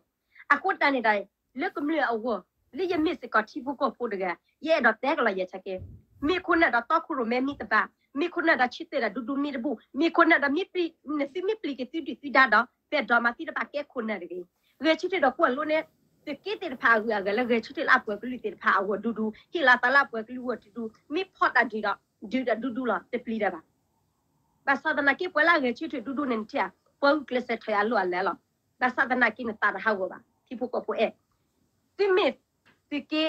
အဃိတၢ်န့ၣ်တၢ် လၢကမျၢၢ်အဂီၢ် လၢယမ့ၢ်စ့ၢ်ကီးထံဖိကီၢ်ဖိတဂၤ ယအဲၣ်ဒိးတဲကလီၤယဲၢ်ဆၢက့, မ့ၢ်ခိၣ်နၢ်ဒီးတီခိၣ်ရိၣ်မဲမ့ၢ်တဘၣ်, မ့ၢ်ခိၣ်နၢ်ဒီးဆၢတဲာ်တၢ်ဒူဒူမ့ၢ်တဘူၣ်, မ့ၢ်ခိၣ်နၢ်ဒီးမ့ၢ်ပျံၤ နသုမ့ၢ်ပျံၤက့ၤသုဒုၣ်သုဒါဒီး ပဲၢ်ဒီမၤသုတဘၣ်ကဲခိၣ်နၢ်တဂ့ၤ, ဂဲၤဆၢထၢၣ်ဒီးကွၢ်လိန့ၣ် သုးက့သ့ၣ်တဖၣ်အဂုၤအဂၤလၢဂဲၤဆၢထၢၣ်လၢအပှၤကလုာ်သ့ၣ်တဖၣ်အဂီၢ်ဒူဒူ, ဟ့ၣ်လီၤသးလၢအပှၤကလုာ်ဂီၢ်ဒူဒူ, မ့ၢ်ဖီၣ်တၢ်ဒုးဒီး ဒုးတၢ်ဒူဒူလီၤ တပျံၤတၢ်ဘၣ်. ဘၣ်ဆၣ်သနာ်က့ ပှၤလၢအဂဲၤဆၢထၢၣ်ဒူဒူန့ၣ် နထံၣ်ဧါ, ပှၤဂုာ်ကျဲးစၢးထီၣ်အလီၢ်အလၤလီၤ. ဘၣ်ဆၣ်သနာ်က့နသးတဟးဂီၤဘၣ် ထံဖိကီၢ်ဖိအဲၣ်, သုမ့ၢ်သုးက့,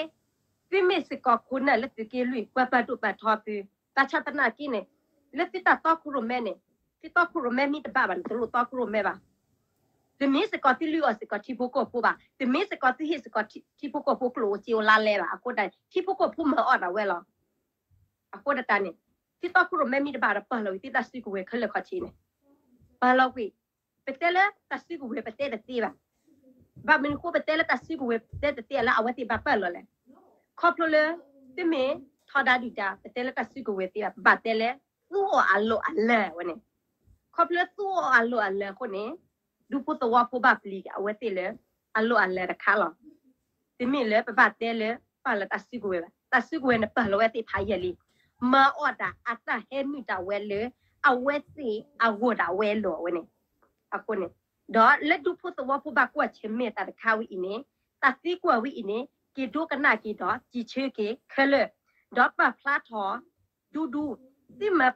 သုမ့ၢ်စ့ၢ်ကီးခိၣ်နၢ်လၢသုးက့လွံၢ် ပှၤပာ်ဒိၣ်ပာ်ထီသု, ဘၣ်ဆၣ်သနာ်က့န့ၣ် လၢသုတၢ်တီခိၣ်ရိၣ်မဲန့ၣ် သုတီခိၣ်ရိၣ်မဲမ့ၢ်တဘၣ်ဘၣ်န့ၣ် တလိၣ်တီခိၣ်ရိၣ်မဲဘၣ်. တမ့ၢ်စ့ၢ်ကီးသုလုၢ်အီၣ်စ့ၢ်ကီးထံဖိကီၢ်ဖိဘၣ်, တမ့ၢ်စ့ၢ်ကီးသုဟ့ၣ်စ့ၢ်ကီးထံဖိကီၢ်ဖိကျိၣ်အိၣ်စ့အိၣ်လါလဲဘၣ်. အဃိတၢ် ထံဖိကီၢ်ဖိမၤအီၣ်ဒၣ်ဝဲလီၤ. အဃိတၢ်န့ၣ် သုတီခိၣ်ရိၣ်မဲမ့ၢ်တဘၣ်ဒီး ပာ်လီၤဝံၤသုတၢ်စုကဝဲၤခဲလၢာ်ခီၣ်ထံးန့ၣ်, ပာ်လီၤကွံာ်, ပတဲလၢတၢ်စုကဝဲၤပတဲတသ့ဘၣ်. ဘၣ်မနုၤအဃိပတဲလၢတၢ်စုကဝဲၤပတဲတသ့လၢအဝဲသ့ၣ်ဘၣ်ပာ်လီၤလဲၣ်. ခီဖျိလၢ သုမ့ၢ်ထီဒါဒုၣ်ဒါ ပတဲလၢတၢ်စုကဝဲၤသ့ဘၣ်, ပဘၣ်တဲလၢ သူအီၣ်အလီၢ်အလၤဝဲန့ၣ်, ခီဖျိလၢသူအီၣ်အလီၢ်အလၤအဃိန့ၣ် ဒူဖိသဝီဖိဘၣ်ပျံၤက့ၤအဝဲသ့ၣ်လၢ အလီၢ်အလၤတခါလီၤ. တမ့ၢ်လၢပဘၣ်တဲလၢ ပာ်လီၤတၢ်စုကဝဲၤဘၣ်. တၢ်စုကဝဲၤန့ၣ် ပာ်လီၤဝဲသ့ၣ်ဖးယံာ်လံ, မၤအီၣ်တၢ်အတၢ်ဟဲနုာ်တၢ်ဝဲလၢ အဝဲသ့ၣ်အဂီၢ်ဒၣ်ဝဲလီၤဝဲန့ၣ်. အဃိန့ၣ် ဒီးလၢဒူဖိသဝီဖိဘၣ်ကွၢ်ဆၢၣ်မဲာ်တၢ်တခါဝဲအံၤန့ၣ်, တၢ်သံကွၢ်ဝဲအံၤန့ၣ် က့ၤဒိကနၣ်က့ၤဒီးစံးဆၢက့ၤခဲလၢာ်, ဒီးပာ်ဖျါထီၣ် ဒူဒူ, သုမၤ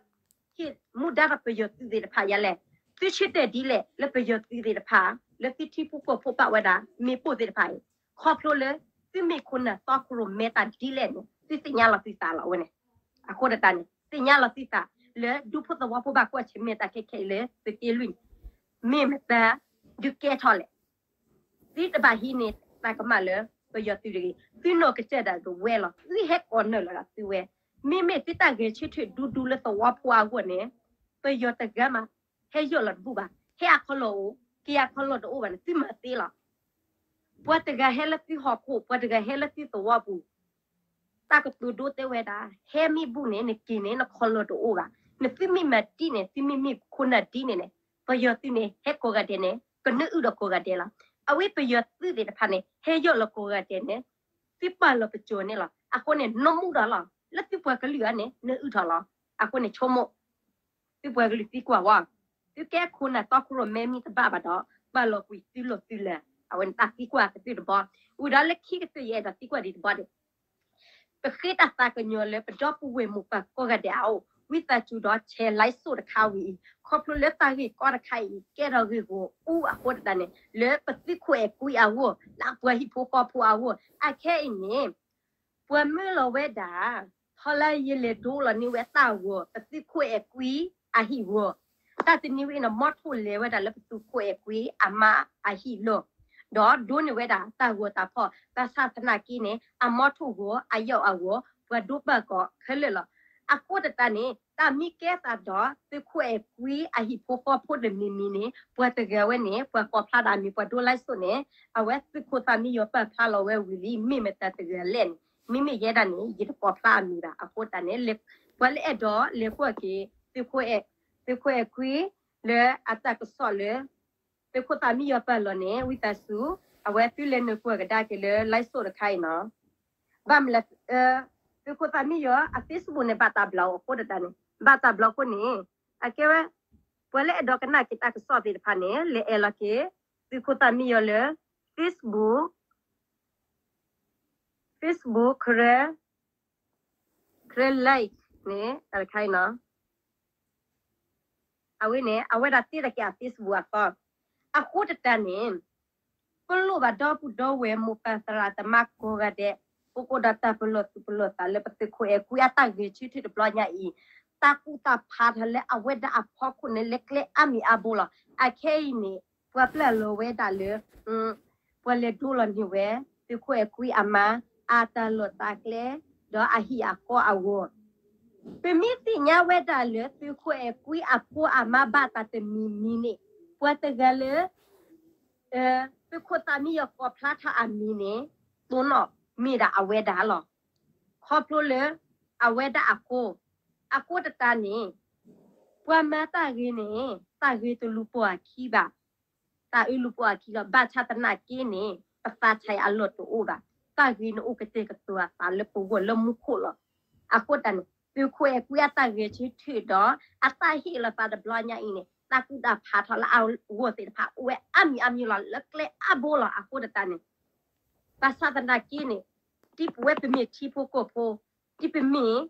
ဟ့ၣ်မူဒါဒီးပယီၤသုးသ့ၣ်တဖၣ်ယါလဲၣ်. သုဆၢတဲာ်ဒ်လဲၣ်လၢပယီၤသုးသ့ၣ်တဖၣ် လၢသုထံဖိကီၢ်ဖိဘၣ်ဝဲဒၣ် မ့ၣ်ပိၢ်သ့ၣ်တဖၣ်အံၤ, ခီဖျိလၢ သုမ့ၢ်ခိၣ်နၢ်တီခိၣ်ရိၣ်မဲတၢ်ဒ်လဲၣ်န့ၣ် သုသ့ၣ်ညါလီၤသုသးလီၤဝဲန့ၣ်. အဃိတၢ်န့ၣ် သ့ၣ်ညါလီၤသုသး လၢဒူဖိသဝီဖိဘၣ်ကွၢ်ဆၢၣ်မဲာ်တၢ်ခဲခဲအံၤလၢသုးက့လွံၢ်န့ၣ် မ့ၢ်မတၤ ဒုးကဲထီၣ်လဲၣ်. သုတဘၣ်ဟံးန့ၢ်တၢ်ကမၣ်လၢ ပယီၤသုးတဂ့ၤ, သုနီၢ်ကစၢ်ဒၣ်ကဝဲလီၤ, သုဟဲကိးနၢ်လီၤဒီးသုဝဲ, မ့မ့ၢ်သုတၢ်ဂဲၤဆၢထၢၣ်ဒူဒူလၢသဝီဖိအဂီၢ်န့ၣ်, ပယီၤတဂၤမး ဟဲယီၢ်လီၤတဘူၣ်ဘၣ်, ဟဲအခီၣ်လီၢ်အိၣ်, က့ၤအခီၣ်လီၢ်တအိၣ်ဘၣ်န့ၣ် သုမၤသ့လီၤ. ပှၤတဂၤဟဲလၢသုဟီၣ်ခိၣ်, ပှၤတဂၤဟဲလၢသုသဝီပူၤ တၢ်ကတိၤဒိတဲဝဲဒၣ်, ဟဲမ့ၢ်ဘူၣ်န့ၣ် နက့ၤန့ၣ် နခီၣ်လီၢ်တအိၣ်ဘၣ်, နသုမ့ၢ်မၤဒ်န့ၣ် သုမ့ၢ်မ့ၢ်ခိၣ်နၢ်ဒ်န့ၣ်န့ၣ်, ပယီၤသုးန့ၣ် ဟဲကိးဂၤဒဲးန့ၣ် ကနၢအုၣ်ဒီးကိးဂၤဒဲးလီၤ. အဝဲပယီၤသုးသ့ၣ်တဖၣ်န့ၣ် ဟဲယီၢ်လီၤကိးဂၤဒဲးန့ၣ် သုပာ်လီၤပစိၤန့ၣ်လီၤ. အဃိန့ၣ် နမူဒီးလီၤ လၢသုပှၤကလုာ်အံၤန့ၣ် နၢအုၣ်ထီၣ်လီၤ. အဃိန့ၣ် ဆိကမိၣ် သုပှၤကလုာ်သံကွၢ်ဝဲ, သုကဲခိၣ်နၢ်တီခိၣ်ရိၣ်မဲမ့ၢ်တဘၣ်ဘၣ်ဒီး ပာ်လီၤကွံာ်သုးလိာ်သုးလၢ်, အဝဲန့ၣ်တၢ်သံကွၢ်ကတၢၢ်တဘီ, ဝံၤဒီးလၢခံကတၢၢ်ယအဲၣ်ဒိးသံကွၢ်ဒံးတဘီန့ၣ် ပဃ့တၢ်သးကညီၤလၢပဒီပုၢ်ဝဲၢ်မိၢ်ပၢ်ကိးဂၤဒဲးအအိၣ်, ဝံသးစူၤဒီး share လၢစိတခါဝံၤအံၤ, ခီဖျိလၢတၢ်ဂ့ၢ်ကီတခါအံၤ ကဲထီၣ်ဂ့ၢ်ဂီၢ်အူအဃိတၢ်န့ၣ် လၢပသုးခိၣ်အဲၣ်ကွံအဂီၢ်, လၢအပှၤဟံၣ်ဖိဃီဖိအဂီၢ်, အခဲအံၤန့ၣ် ပှၤမၢလီၤဝဲဒၣ် ထီလၢယလဲၤဒိလီၤန့ၢ်ဝဲတၢ်ဂီၤ ပသုးခိၣ်အဲၣ်ကွံအဟံၣ်ဂီၤ, တၢ်တနံၤဝဲန့ၣ် မီထိၣ်လဲၤဝဲဒၣ်လၢပသုးခိၣ်အဲၣ်ကွံအမါအဟံၣ်လီၤ, ဒီးဒိန့ၢ်ဝဲဒၣ်တၢ်ဂီၤတၢ်ဖီၣ်, ဘၣ်ဆၣ်သနာ်က့န့ၣ် အမီထိၣ်ဂီၤ အယီၢ်အဂီၤ ပှၤဒိပၢၢ်ကီးခဲလၢာ်လီၤ. အဃိတၢ်န့ၣ် တၢ်မ့ၢ်ကဲသးဒီး သုးခိၣ်အဲၣ်ကွံအဟံၣ်ဖိဃီဖိတမံၤမံၤန့ၣ် ပှၤတဂၤဝဲန့ၣ် ပှၤကိးဖျါဒၣ်မံၤ ပှၤဒိလၢစိန့ၣ် အဝဲသုးခိၣ်သၣ်မံယီၤပာ်ဖျါလီၤဝဲဝံၤလံ မ့ၢ်မတၤတဂၤလဲၣ်န့ၣ် မ့မ့ၢ်ယဲဒၣ်န့ၣ် ယတကိးဖျါအမံၤဘၣ်. အဃိတၢ်န့ၣ် ပှၤလၢအဲၣ်ဒိးလဲၤကွၢ်က့ၤ သုးခိၣ်အဲၣ်ကွံ လၢအတၢ်ကစီၣ်လၢ သုးခိၣ်သၣ်မံယီၤပာ်လီၤန့ၣ် ဝံသးစူၤ အဝဲသုလဲၤနုာ်ကွၢ်ကဒါက့ၤလၢ လၢစိတခါအံၤနီၤ. ဘၣ်မနုၤလဲၣ် သုးခိၣ်သၣ်မံယီၤအ Facebook န့ၣ် ဘၣ်တၢ်ဘျီအဃိတၢ်န့ၣ် ဘၣ်တၢ်ဘျီအဃိန့ၣ် အကဲဝဲ ပှၤလၢအဲၣ်ဒိးကနၣ်က့ၤတၢ်ကစီၣ်သ့ၣ်တဖၣ်န့ၣ် လဲၤအဲၣ်လီၤက့ၤ သုးခိၣ်သၣ်မံယီၤလၢ Facebook, Facebook ခရၢ like န့ၣ် တၢ်တခါအံၤနီၤ. အဝဲန့ၣ် အဝဲဒၣ်တ့တၢ်က့ၤအ Facebook အသီ အဃိတၢ်န့ၣ် ပလိၣ်ဘၣ်ဒီပုၢ်ဒီဝဲၢ်မိၢ်ပၢ်သရၣ်သမါကိးဂၤဒဲး ပကအိၣ်ဒီးတၢ်ပလီၢ်သူၣ်ပလီၢ်သးလၢပသုးခိၣ်အဲၣ်ကွံအတၢ်ဂဲၤဆၢထၢၣ်တဘျီညါအံၤ တၢ်ကူၣ်တၢ်ဖးထီၣ်လၢအဝဲဒၣ်အဖီခိၣ်န့ၣ် လၢကျဲအါမံၤအါဘိလီၤ. အခဲအံၤန့ၣ် ပှၤပျၢ်လီၤဝဲဒၣ်လၢ ပှၤလဲၤဒိလီၤန့ၢ်ဝဲ သုးခိၣ်အဲၣ်ကွံအမါ အတၢ်လီၢ်တၢ်ကျဲ ဒီးအဟံၣ်အဃီအဂီၢ် ပမ့ၢ်သ့ၣ်ညါဝဲဒၣ်လၢသုးခိၣ်အဲၤကွံအဖိအမါဘၣ်တၢ်တမံၤမံၤန့ၣ်, ပှၤတဂၤလၢ သုးခိၣ်သးမံယီၤကိးဖျါထီၣ်အမံၤန့ၣ် တိၢ်နီၣ်မ့ၢ်ဒၣ်အဝဲဒၣ်လီၤ. ခီဖျိလၢ အဝဲဒၣ်အဃိ, အဃိတတးန့ၣ် ပှၤမၤတၢ်ဂ့ၤန့ၣ် တၢ်ဂ့ၤတလူၤပိာ်အခံဘၣ်. တၢ်အၢလူၤပိာ်အခံလီၤ. ဘၣ်ဆၣ်သနာ်က့န့ၣ် ပသးဆံးအလီၢ်တအိၣ်ဘၣ်. တၢ်ဂ့ၤန့ၣ်အိၣ်ကတဲာ်ကတီၤအသးလၢပဂီၢ်လၢမူခိၣ်လီၤ. အဃိတၢ်န့ၣ် သုးခိၣ်အဲၤကွံအတၢ်ဂဲၤဆၢထၢၣ်ဒီး အတၢ်ဟ့ၣ်လီၤသးတဘျီညါအံၤန့ၣ် တၢ်ကူၣ်တၢ်ဖးထီၣ်လၢအဂီၢ်သ့ၣ်တဖၣ် အိၣ်ဝဲအါမံၤအါမံၤလီၤ လၢကျဲအါဘိလီၤ. အဃိတၢ်န့ၣ် ဘၣ်ဆၣ်သနာ်က့န့ၣ် ဒ်ပဝဲပမ့ၢ်ထံဖိကီၢ်ဖိ, ဒ်ပမ့ၢ်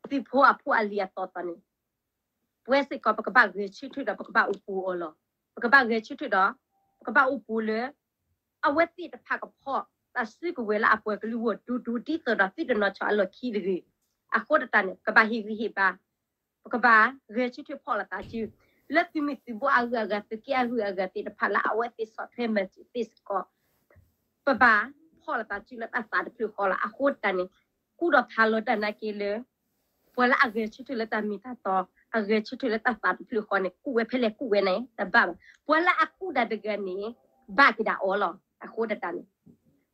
သုးဖိအဖိအလံၤအသီသီန့ၣ် ပဝဲစ့ၢ်ကီး ပကဘၣ်ဂဲၤဆၢထၢၣ်ဒီးပကဘၣ်အိၣ်ပူၤအီၤလီၤ. ပကဘၣ်ဂဲၤဆၢထၢၣ်ဒီး ပကဘၣ်အိၣ်ပူၤလၢ အဝဲသ့ၣ်တဖၣ်ကဖီၣ်တၢ်စုကဝဲၤလၢအပှၤကလုာ်အဂီၢ် ဒူဒူဒ်သိးဒီးသုတနီၤဆီအလီၢ်ခံတဂ့ၤ. အဃိတၢ်န့ၣ် ပကဘၣ်ဟ့ၣ်ဂံၢ်ဟ့ၣ်ဘါ, ပကဘၣ်ဂဲၤဆၢထၢၣ်ဖီၣ်လိာ်သးစု လၢသုးမုၢ်သုးဘိအဂုၤအဂၤ သုးက့အဂုၤအဂၤသ့ၣ်တဖၣ်လၢအဝဲသ့ၣ်ဆီၣ်ထွဲမၤစၢၤသ့ၣ်စ့ၢ်ကီး ပဘၣ်ဖီၣ်လိာ်သးစုလၢတၢ်သးတဖျၢၣ်ဃီလီၤ. အဃိတၢ်န့ၣ် ကူၣ်ဒီးဖးလီၤတၢ်နာ်က့လၢ ပှၤလၢအဂဲၤဆၢထၢၣ်လၢတၢ်မ့ၢ်တၢ်တီ, အဂဲၤဆၢထၢၣ်လၢတၢ်သးတဖျၢၣ်ဃီန့ၣ် ကူၣ်ဝဲဖဲလဲၣ်ကူၣ်ဝဲန့ၣ် တဘၣ်ဘၣ်. ပှၤလၢအကူၣ်ဒၣ်တဂၤန့ၣ် ဘၣ်က့ၤဒၣ်အီၤလီၤ. အဃိတၢ်န့ၣ်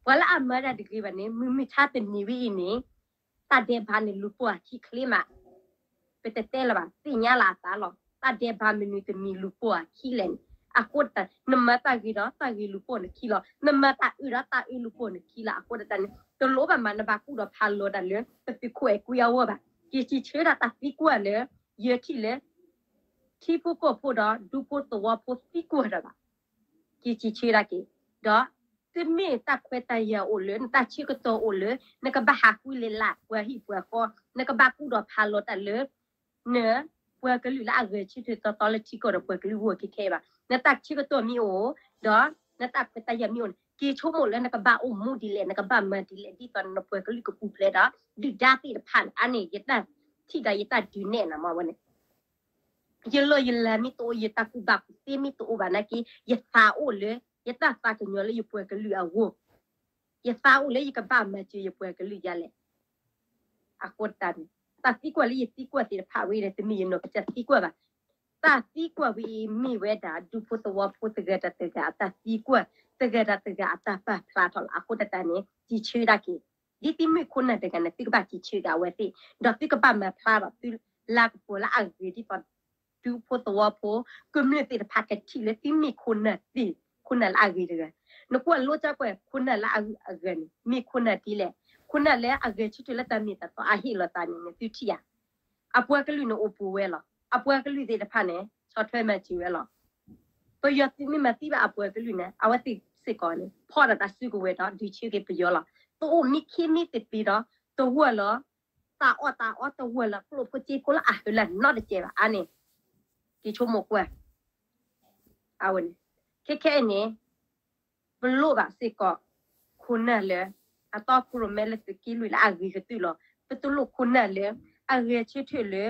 ပှၤလၢအမၤဒၣ်တဂ့ၤဘၣ်န့ၣ် မုၢ်မုၢ်ဆါတနံၤဝဲအံၤန့ၣ် တၢ်ဒဲးဘးန့ၣ်လူၤပိာ်အခံချ့မး ပတတဲလၢၤဘၣ် သ့ၣ်ညါလၢအသးလီၤ. တၢ်ဒဲးဘးမနုၤတမံၤလူၤပိာ်အခံလဲၣ်န့ၣ် အဃိတၢ် နမၤတၢ်ဂ့ၤဒီးတၢ်ဂ့ၤလူၤပိာ်နခံလီၤ. နမၤတၢ်အုၣ်ဒီးတၢ်အုၣ်လူၤပိာ်နခံလီၤ. အဃိတၢ်န့ၣ် တလိၣ်ဘၣ်မး နဘၣ်ကူၣ်ဒီးဖးလီၤတၢ်လၢ ပသုးခိၣ်အဲၤကွံအဂီၢ်ဘၣ်. က့ၤစံးဆၢဒၣ်တၢ်သံကွၢ်လၢ ယထံၣ်လၢ ထံဖိကီၢ်ဖိဒီးဒူဖိသဝီဖိသံကွၢ်တၢ်ဘၣ်. က့ၤစံးဆၢဒၣ်က့ၤ ဒီး သုမ့ၢ်တၢ်ခွဲးတၢ်ယာ်အိၣ်လၢ နတၢ်ဆၢကတီၢ်အိၣ်လၢ နကဘၣ်ဟးဃုလဲၤလၢပှၤဟံၣ်ပှၤဃီ, နကဘၣ်ကူၣ်ဒီးဖးလီၤတၢ်လၢ န ပှၤကလုာ်လၢအဂဲၤဆၢထၢၣ်တီတီလၢထံကီၢ်ဒီးပှၤကလုာ်အဂီၢ်ခဲခဲအံၤဘၣ်. နတၢ်ဆၢကတီၢ်မ့ၢ်အိၣ် ဒီး နတၢ်ခွဲးတၢ်ယာ်မ့ၢ်အိၣ်န့ၣ် က့ၤဆိကမိၣ်လၢနကဘၣ်အိၣ်မူဒ်လဲၣ် နကဘၣ်မၤဒ်လဲၣ် ဒ်သိးနပှၤကလုာ်ကပူၤဖျဲးဒီး ဒုၣ်ဒါသ့ၣ်တဖၣ်န့ၣ် အါန့ၢ်ယတၢ်ထံၣ်ဒီးယတၢ်ဒုးနဲၣ်နၤမ့ၢ်ဝဲန့ၣ် ယလီၢ်ယလၤမ့ၢ်တအိၣ် ယတၢ်ကူၣ်ဘၣ်ကူၣ်သ့မ့ၢ်တအိၣ်ဘၣ်နာ်က့ ယသးအိၣ်လၢ ယတၢ်သးကညီၤလၢယပှၤကလုာ်အဂီၢ်, ယသးအိၣ်လၢယကဘၣ်မၤစၢၤယပှၤကလုာ်ယၤလဲၣ်. အဃိတၢ်န့ၣ် တၢ်သံကွၢ်လၢယသံကွၢ်သ့ၣ်တဖၣ်ဝဲအံၤဒီး တမ့ၢ်ယနီၢ်ကစၢ်သံကွၢ်ဘၣ်. တၢ်သံကွၢ်ဝဲအံၤမ့ၢ်ဝဲဒၣ် ဒူဖိသဝီဖိတဂၤဒီးတဂၤအတၢ်သံကွၢ်, တဂၤဒီးတဂၤအတၢ်ပာ်ဖျါထီၣ်လီၤ. အဃိတၢ်န့ၣ် စံးဆၢဒၣ်က့ၤ ဒ်သုမ့ၢ်ခိၣ်နၢ်တဂၤန့ၣ် သုကဘၣ်စံးဆၢက့ၤအဝဲသ့ၣ်, ဒီးသုကဘၣ်မၤဖျါထီၣ်သုလၤကပီၤလၢအဂ့ၤဒ်သိး ဒူဖိသဝီဖိ ကမျၢၢ်သ့ၣ်တဖၣ်ကထံၣ်လၢသုမ့ၢ်ခိၣ်နၢ်သ့ၣ်, ခိၣ်နၢ်လၢအဂ့ၤတဂၤ. နကွၢ်လိကၢ်ကွၢ် ခိၣ်နၢ်လၢအဂ့ၤအဂၤန့ၣ် မ့ၢ်ခိၣ်နၢ်ဒ်လဲၣ်, ခိၣ်နၢ်လၢအဂဲၤဆၢထၢၣ်လၢတၢ်မ့ၢ်တၢ်တီအဟ့ၣ်လီၤသးန့ၣ် နသုထံၣ်ဧါ. အပှၤကလုာ်န့ၣ်အိၣ်ပူၤဝဲလီၤ. အပှၤကလုာ်သ့ၣ်တဖၣ်န့ၣ် ဆီၣ်ထွဲမၤစၢၤဝဲလီၤ. ပယီၤသုးမ့ၢ်မၤသံဘၣ်အပှၤကလုာ်န့ၣ် အဝဲသ့ၣ်စ့ၢ်ကီးန့ၣ် ဖီၣ်ဒီးတၢ်စုကဝဲၤဒီး ဒုးဆၢက့ၤပယီၤလီၤ. တအိၣ်မံခ့မံသပ့ၤဒီး တဝၢလီၤ တၢ်အီၣ်တၢ်အီ တဝၢလီၤ ကျိၣ်ဖိစ့ဖိလၢအဟၢလၢနီတစဲးဘၣ် အါန့ၣ် က့ၤဆိကမိၣ်ကွၢ် အဝဲန့ၣ် ခဲခဲအံၤန့ၣ် ပလိၣ်ဘၣ်စ့ၢ်ကီး ခိၣ်နၢ်လၢ အတီခိၣ်ရိၣ်မဲလၢသုးက့လွံၢ်လၢအဂ့ၤကတၢၢ်လီၤ. ပတလိၣ်ခိၣ်နၢ်လၢ အဂဲၤဆၢထၢၣ်လၢ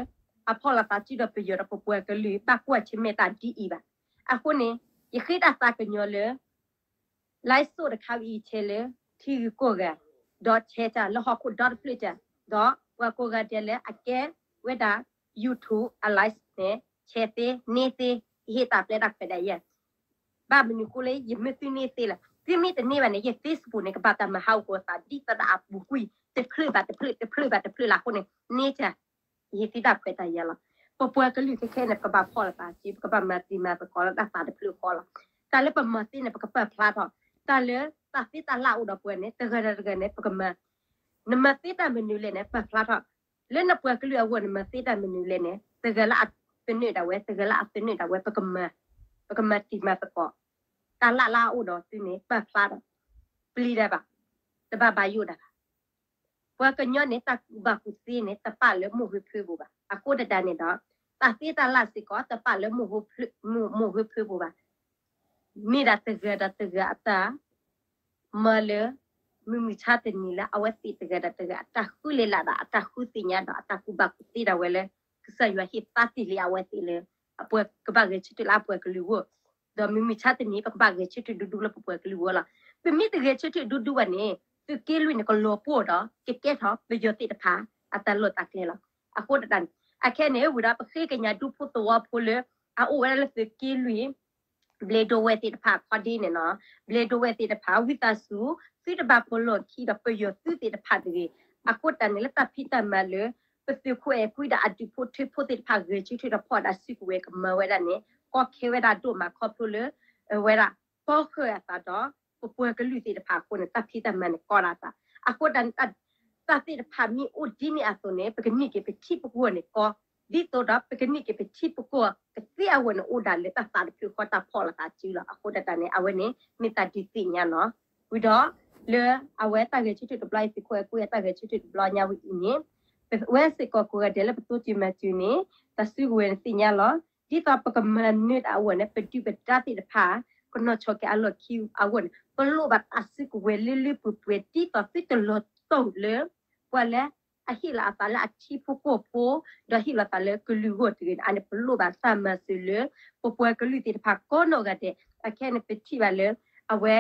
အဖီၣ်လိာ်သးစုဒီးပယီၤဒီးပပှၤကလုာ် ဘၣ်ကွၢ်ဆၢၣ်မဲာ်တၢ်ဒ်အံၤဘၣ်. အဃိန့ၣ် ယဃ့တၢ်သးကညီၤလၢ live show တခါဝဲအံၤထဲလၢ ထံဂုၤကီၢ်ဂၤ ဒီးဆဲးတၢ်လၢဟီၣ်ခိၣ်ဒီတဖျၢၣ်တၢ် ဒီးပှၤကိးဂၤဒဲးလၢအကဲဝဲဒၣ် YouTube အ live န့ၣ် ဆဲးသ့ န့ၢ်သ့ ယဟ့ၣ်တၢ်ပျဲတၢ်ခွဲးဒၣ်ယဲ ဘၣ်မနုၤဃိလၢယမ့ၢ်သုန့ၢ်သ့လၢ သုမ့ၢ်တန့ၢ်ဘၣ်န့ၣ် ယ Facebook န့ၣ် ကဘၣ်တၢ်မၤဟးဂီၤသးဒ်သိးဒီးအပူၤကွံာ် တဖျၢၣ်ဘၣ်တဖျၢၣ် တဖျၢၣ်ဘၣ်တဖျၢၣ်လၢအဃိန့ၣ် န့ၢ်တၢ် ယဟ့ၣ်သုတၢ်ခွဲးတၢ်ယာ်လီၤ. ပပှၤကလုာ်ခဲခဲန့ၣ် ပကဘၣ်ဖီၣ်လိာ်သးစု ပကဘၣ်မၤတံၤမၤသကိးလၢတၢ်သးတဖျၢၣ်ဃီလီၤ. တၢ်လၢပမၤသ့န့ၣ် ပကပာ်ဖျါထီၣ် တၢ်လၢတၢ်သ့တၢ်လၢအိၣ်ဒီးပှၤန့ၣ် တဂၤဒီးတဂၤန့ၣ် ပကမၤ နမၤသ့တၢ်မနုၤလဲၣ်န့ၣ် ပာ်ဖျါထီၣ် လၢနပှၤကလုာ်အဂီၢ် နမၤသ့တၢ်မနုၤလဲၣ်န့ၣ် တဂၤလၢအသနၢၣ်ဒၣ်ဝဲ တဂၤလၢအသနၢၣ်ဒၣ်ဝဲ ပကမၤ ပကမၤတံၤမၤသကိး တၢ်လၢ်လၢအအိၣ်ဒီးသုန့ၣ် ပာ်ဖျါဒီး ပျံၤတၢ်ဘၣ် တဘၣ်ဘၣ်ယိၣ်တၢ်ဘၣ်. ပှၤကညီန့ၣ် တၢ်ကူၣ်ဘၣ်ကူၣ်သ့န့ၣ် တပာ်လၢမိၢ်ဟၢဖၢပူၤဘၣ်. အဃိတၢ်န့ၣ်ဒီး တၢ်သ့တၢ်လၢ်စ့ၢ်ကီး တပာ်လၢမိၢ်ဟၢဖၢပူၤဘၣ်. မ့ၢ်ဒၣ်တဂၤဒီးတဂၤအတၢ် မၤလၢ မုၢ်မုၢ်ဆါတနံၤလၢအဝဲသ့ၣ်တဂၤဒီးတဂၤ အတၢ်ဃုလဲၤလၢ်ဒီး အတၢ်ဃုသ့ၣ်ညါဒီး အတၢ်ကူၣ်ဘၣ်ကူၣ်သ့ဒၣ်ဝဲလၢ ကစၢ်ယွၤဟ့ၣ်သါတ့ၢ်လံအဝဲသ့ၣ်လၢ အပှၤကဘၣ်ဂဲၤဆၢထၢၣ်လၢအပှၤကလုာ်အဂီၢ်, ဒီးမုၢ်မုၢ်ဆါတနံၤ ပကဘၣ်ဂဲၤဆၢထၢၣ်ဒူဒူလၢပပှၤကလုာ်အဂီၢ်လီၤ. ပမ့ၢ်တဂဲၤဆၢထၢၣ်ဒူဒူဘၣ်န့ၣ် သုးက့လွံၢ်န့ၣ် ကလီၤပှီၢ်ဒီး ကကဲထီၣ်ပယီၤသ့ၣ်တဖၣ် အတၢ်လီၢ်တၢ်ကျဲလီၤ. အဃိတၢ်န့ၣ် အခဲန့ၣ် ဝံၤဒီးပဃ့ကညးဒူဖိသဝီဖိလၢ အအိၣ်ဝဲဒၣ်လၢသုးက့လွံၢ် ဘျ့ဒိဝဲၢ်သ့ၣ်တဖၣ်ခီဒ်န့ၣ်နီၤ, ဘျ့ဒိဝဲၢ်သ့ၣ်တဖၣ် ဝံသးစူၤ သုတဘၣ်ပလီၢ်ခံဒီးပယီၤသုးသ့ၣ်တဖၣ်တဂ့ၤ. အဃိတၢ်န့ၣ်လၢတၢ်ဖံးတၢ်မၤလၢ ပသုးခိၣ်အဲၣ်ကွံဒီးအဒူၣ်ဖိထၢဖိသ့ၣ်တဖၣ်ဂဲၤဆၢထၢၣ်ဒီးဖီၣ်တၢ်စုကဝဲၤကမၤဝဲဒၣ်န့ၣ် ကီခဲဝဲဒၣ်ဒိၣ်မးခီဖျိလၢ အဝဲဒၣ် ပီဃၢၤအသးဒီး ပပှၤကလုာ်သ့ၣ်တဖၣ်အဃိန့ၣ် တၢ်ဖံးတၢ်မၤန့ၣ်ကီဒၣ်အသး. အဃိတၢ်န့ၣ် တၢ်သ့ၣ်တဖၣ်မ့ၢ်အိၣ်ဒ်န့ၣ်အသိးန့ၣ် ပကန့ၢ်က့ၤပထံပကီၢ်န့ၣ်ကီ, ဒ်သိးဒီးပကန့ၢ်က့ၤပထံပကီၢ်ကသ့အဂီၢ်န့ၣ် အိၣ်ဒၣ်လၢတၢ်သးတဖျၢၣ်ဃီတၢ်ဖီၣ်လိာ်သးစုလီၤ. အဃိတၢ်န့ၣ် အဝဲန့ၣ် မ့ၢ်တၢ်ဒုးသ့ၣ်ညါနီၤ. ဝံၤဒီး လၢအဝဲတၢ်ဂဲၤဆၢထၢၣ်တဘျီအံၤ သုးခိၣ်အဲၣ်ကွံအတၢ်ဂဲၤဆၢထၢၣ်တဘျီညါဝဲအံၤန့ၣ် ပဝဲစ့ၢ်ကီးကိးဂၤဒဲးလၢပတိစၢၤမၤစၢၤန့ၣ် တၢ်စုကဝဲၤန့ၣ်သ့ၣ်ညါလီၤ. ဒ်သိးပကမၤနၢၤတၢ်အဂီၢ်န့ၣ် ပဒုၣ်ပဒါသ့ၣ်တဖၣ် ကနီၤဆီၣ်က့ၤအလီၢ်ခံအဂီၢ်န့ၣ် ပလိၣ်ဘၣ်တၢ်စုကဝဲၤလၢလၢပှဲၤပှဲၤ ဒ်သိးသုတလီၤတီၢ်လၢ ပှၤလၢအဟ့ၣ်လီၤအသးလၢအထံဖိကီၢ်ဖိ ဒီးဟ့ၣ်လီၤသးလၢကလုာ်ဂီၢ်တဂ့ၤန့ၣ် အန့ၣ်ပလိၣ်ဘၣ်တၢ်မၤစၢၤလၢ ပပှၤကလုာ်သ့ၣ်တဖၣ်ကိးနီၢ်ဂၤဒဲး. အခဲန့ၣ် ပထံၣ်ဘၣ်လၢ အဝဲ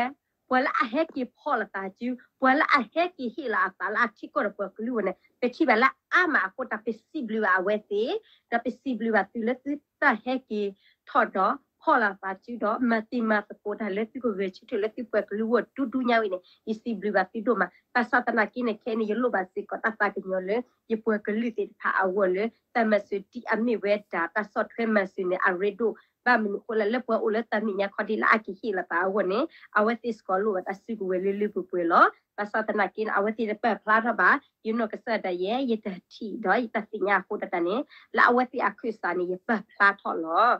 ပှၤလၢအဟဲက့ၤဖီၣ်လိာ်သးစု ပှၤလၢအဟဲက့ၤဟ့ၣ်လီၤအသးလၢအထံကီၢ်ဒီးပှၤကလုာ်ဝဲန့ၣ် ပထံၣ်ဘၣ်လၢအါမးအဃိ တၢ်ပစံးဘျုးဘၣ်အဝဲသ့ၣ် ဒီးပစံးဘျုးဘၣ်သုလၢသုတၢ်ဟဲက့ၤထီၣ်ဒီး ဖီၣ်လိာ်သးစုဒီး မၤတံၤမၤသကိးတၢ်လၢသုကဂဲၤဆၢထၢၣ်လၢသုပှၤကလုာ်ဂီၢ်ဒူဒူညါဝဲန့ၣ် ယစံးဘျုးဘၣ်သုဒိၣ်မး. ဘၣ်ဆၣ်သနာ်က့န့ၣ် ခဲအံၤန့ၣ် ယလိၣ်ဘၣ်စ့ၢ်ကီးတၢ်သးကညီၤလၢ ယပှၤကလုာ်သ့ၣ်တဖၣ်အဂီၢ်လၢ တၢ်မၤစၢၤဒ်အမ့ၢ်ဝဲဒၣ် တၢ်ဆီၣ်ထွဲမၤစၢၤန့ၣ် အရ့ဒိၣ် ဘၣ်မနုၤအဃိလဲၣ် လၢပှၤအိၣ်လၢတၢ်မဲာ်ညါခီဒ်လၢအကဟ့ၣ်လီၤသးအဂီၢ်န့ၣ် အဝဲသ့ၣ်စ့ၢ်ကီးလိၣ်ဘၣ်တၢ်စုကဝဲၤလၢလၢပှဲၤပှဲၤလီၤ. ဘၣ်ဆၣ်သနာ်က့န့ၣ် အဝဲသ့ၣ်တပာ်ဖျါထီၣ်ဘၣ် ယနီၢ်ကစၢ်ဒၣ်ယဲ ယတၢ်ထံၣ်ဒီးယတၢ်သ့ၣ်ညါအဃိတၢ်န့ၣ် လၢအဝဲသ့ၣ်အခၢၣ်စးန့ၣ် ယပာ်ဖျါထီၣ်လီၤ.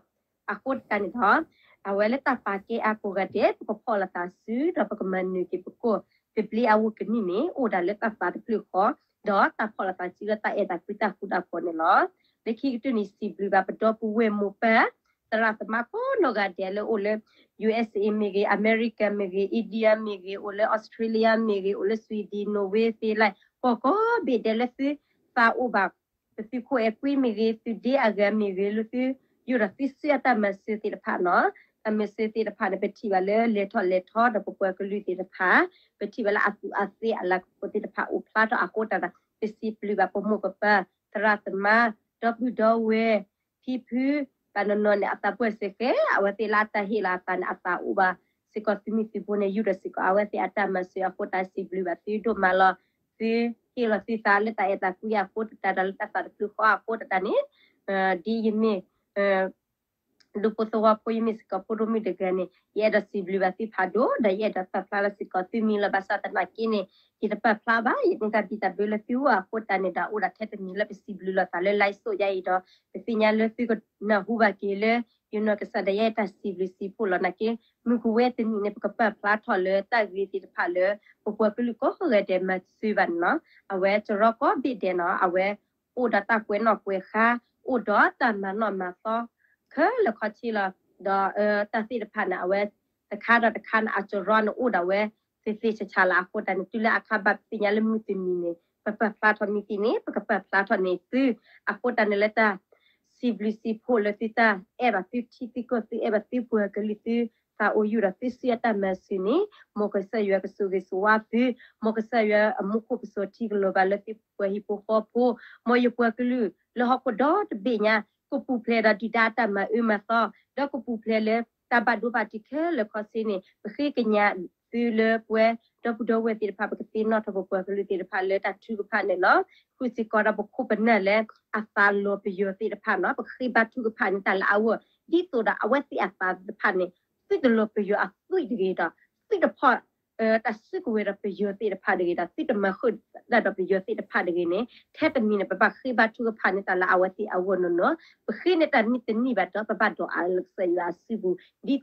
အဃိတၢ်န့ၣ်ဒီး အဝဲလၢတၢ်ပာ်ကဲအါကိးဂၤဒဲး ပကဖီၣ်လိာ်သးစု ဒီးပကမၤနၢၤက့ၤပကီၢ် တဘျ့အဝဲကနံၣ်န့ၣ် အိၣ်ဒၣ်လၢတၢ်သးတဖျၢၣ်ဃီ ဒီးတၢ်ဖီၣ်လိာ်သးစုလၢတၢ်အဲၣ်တၢ်ကွံတၢ်ဃူတၢ်ဖိးန့ၣ်လီၤ. လၢခံကတၢၢ်န့ၣ် စံးဘျုးဘၣ်ပဒီပုၢ်ဝဲၢ်မိၢ်ပၢ် သရၣ်သမါကိးနီၢ်ဂၤဒဲးလၢအိၣ်လၢ ယူႇအ့စ့မ့ၢ်ဂ့ၤ, အမဲရကၤမ့ၢ်ဂ့ၤ, India မ့ၢ်ဂ့ၤ, အိၣ်လၢ Australia မ့ၢ်ဂ့ၤ, အိၣ်လၢ Sweden, Norway, Finland ကိးကိးဘ့ၣ်ဒဲးလၢသုသးအိၣ်ဘၣ် ပသုးခိၣ်အဲၣ်ကွံမ့ၢ်ဂ့ၤ, သုးဒ့အဂၤမ့ၢ်ဂ့ၤ, လၢသု ယူၢ်ဒီးသုစုအတၢ်မၤစၢၤသ့ၣ်တဖၣ်နီၤ, တၢ်မၤစၢၤသ့ၣ်တဖၣ်န့ၣ် ပထံၣ်ဘၣ်လၢလဲၤထီၣ်လဲၤထီဒီးပပှၤကလုာ်သ့ၣ်တဖၣ် ပထံၣ်ဘၣ်လၢအသူးအသ့ၣ်အလၤကပီၤသ့ၣ်တဖၣ်အိၣ်ဖျါထီၣ်အဃိတၢ်ဒီး ပစံးဘျုးဘၣ်ပမိၢ်ပပၢ် သရၣ်သမါ ဒီပုၢ်ဒီဝဲၢ် ဖံဖု တၢ်နီၢ်နီၢ်န့ၣ် အသးပှၢ်စ့ၢ်ကီး အဝဲသ့ၣ်လၢအတၢ်ဟ့ၣ်လီၤအသးန့ၣ် အသးအိၣ်ဘၣ်စ့ၢ်ကီးသုးမုၢ်သုးဘိန့ၣ် ယူၢ်ဒီးစ့ၢ်ကီးအဝဲသ့ၣ်အတၢ်မၤစၢၤအဃိ တၢ်စံးဘျုးဘၣ်သုဒိၣ်မးလီၤ. သုဟ့ၣ်လီၤသုသးလၢတၢ်အဲၣ်တၢ်ကွံအဃိတၢ်ဒီးလၢတၢ်သးတဖျၢၣ်ဃီအဃိတၢ်န့ၣ် ဒ်ယမ့ၢ် ဒူဖိသဝီဖိ ယမ့ၢ်စ့ၢ်ကီးဖိဒိၣ်မုၣ်တဂၤန့ၣ် ယအဲၣ်ဒိးစံးဘျုးဘၣ်သုဖးဒိၣ် ဒီးယအဲၣ်ဒိးပာ်ဖျါလီၤစ့ၢ်ကီးသုမံၤလီၤ. ဘၣ်ဆၣ်သနာ်က့န့ၣ် ယတပာ်ဖျါဘၣ် ယန့ၢ်တၢ်ဘံၣ်တၢ်ဘၢလၢသုအိၣ်အဃိတၢ်န့ၣ်ဒီး အိၣ်ဒီးထဲတမံၤလၢပစံးဘျုးလိာ်သးလၢ live စိးယါအံၤဒီး ပသ့ၣ်ညါလၢသုကနၢ်ဟူဘၣ်က့ၤလၢ ယနီၢ်ကစၢ်ဒၣ်ယဲတၢ်စံးဘျုးစံးဖှိၣ်လီၤ. နာ်က့ မုၢ်ကဝဲတနံၤန့ၣ် ပကပာ်ဖျါထီၣ်လၢတၢ်ဂ့ၤသ့ၣ်တဖၣ်လၢ ပပှၤကလုာ်ကိးဂၤဒဲးမၤစၢၤဘၣ်န့ၣ်လီၤ. အဝဲစရီကိးဘ့ၣ်ဒဲးနီၤ အဝဲ အိၣ်ဒီးတၢ်ကွဲးနီၣ်ကွဲးဃါ အိၣ်ဒီးတၢ်မၤနီၣ်မၤသီ ခဲလၢာ်ခီဆ့လီၤ. ဒီးတၢ်သ့ၣ်တဖၣ်န့ၣ် အဝဲတခါဒီးတခါန့ၣ် အစရီန့ၣ်အိၣ်ဒီးဝဲ သ့သ့ဆးဆးလၢအဃိတၢ်န့ၣ် တုၤလၢအခါဘၣ်ပသ့ၣ်ညါလၢမုၢ်တနံၤန့ၣ် ပပာ်ဖျါထီၣ်မ့ၢ်သ့န့ၣ် ပကပာ်ဖျါထီၣ်န့ၢ်သု အဃိတၢ်န့ၣ်လၢတၢ် စံးဘျုးစံးဖှိၣ်လၢသုတၢ်အဲၣ်ဘၣ်သုထံသုကီၢ် သုအဲၣ်ဘၣ်သုပှၤကလုာ် သုသးအိၣ်ယူၢ်ဒီးသုစုအတၢ်မၤစၢၤန့ၣ် မ်ကစၢ်ယွၤကဆိၣ်ဂ့ၤဆိၣ်ဝါသု မ်ကစၢ်ယွၤအမူခိၣ်ကစီၤထံကလီၤဘၣ်လၢသုပှၤဟံၣ်ဖိဃီဖိ မ်ယပှၤကလုာ်လၢဟီၣ်ခိၣ်ဒီတဘ့ၣ်ညါ ကပူၤဖျဲးဒီးဒုၣ်ဒါအတၢ်မၤအၢမၤသီ ဒီးကပူၤဖျဲးလၢတၢ်ဘၣ်ဒိဘၣ်ထံးခဲလၢာ်ခီဆ့န့ၣ် ပဃ့ကညးသုလၢပဝဲဒီပုၢ်ဒီဝဲၢ်သ့ၣ်တဖၣ် ပကသ့ၣ်နီၣ်ထီၣ်ပပှၤကလုာ်သ့ၣ်တဖၣ်လၢတၢ်ထုကဖၣ်န့ၣ်လီၤ. ဃုာ်စ့ၢ်ကီးဒီးပခိၣ်ပနၢ်လၢအသးလီၤပယီၤသ့ၣ်တဖၣ်နီၤ ပဃ့ဘါထုကဖၣ်န့ၢ်တၢ်လၢအဂီၢ် ဒ်သိးဒီးအဝဲသ့ၣ်အသးသ့ၣ်တဖၣ်န့ၣ် သုတလီၤပယီၤအသွံၣ်တဂ့ၤဒီး သုတဖီၣ် တၢ်စုကဝဲၤဒီးပယီၤသ့ၣ်တဖၣ်တဂ့ၤဒီး သုတမၤဃုာ်တၢ်ဒီးပယီၤသ့ၣ်တဖၣ်တဂ့ၤန့ၣ် ထဲတမံၤန့ၣ် ပဘၣ်ဃ့ဘါထုကဖၣ်န့ၢ်တၢ်လၢအဝဲသ့ၣ်အဂီၢ်နီၢ်နီၢ် ပဃ့န့ၢ်တၢ်မ့ၢ်တန့ၢ်ဘၣ်ဒီး ပဘၣ်ဒိးအါလၢကစၢ်ယွၤအစုပူၤ ဒ်သိးဒီး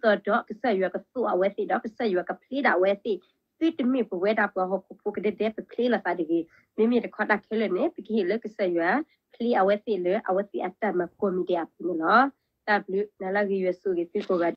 ကစၢ်ယွၤကသိၣ်အဝဲသ့ၣ်ဒီး ကစၢ်ယွၤကဖျ့ဒၣ်အဝဲသ့ၣ် သုတမ့ၢ်ပဝဲဒၣ်ပှၤဟီၣ်ခိၣ်ဖိကဒဲဒဲ ပဖျ့လိာ်သးတဂ့ၤ မ့မ့ၢ်တခီတၢ်ခဲလၢာ်န့ၣ် ပကဟ့ၣ်လၢကစၢ်ယွၤဖျ့အဝဲသ့ၣ်လၢအဝဲသ့ၣ်အတၢ်မၤကိးမံၤဒဲးအပူၤန့ၣ်လီၤ. တၢ်ဘျုး နၤလၢအဂ့ၤ ယွၤဆိၣ်ဂ့ၤသုကိးဂၤ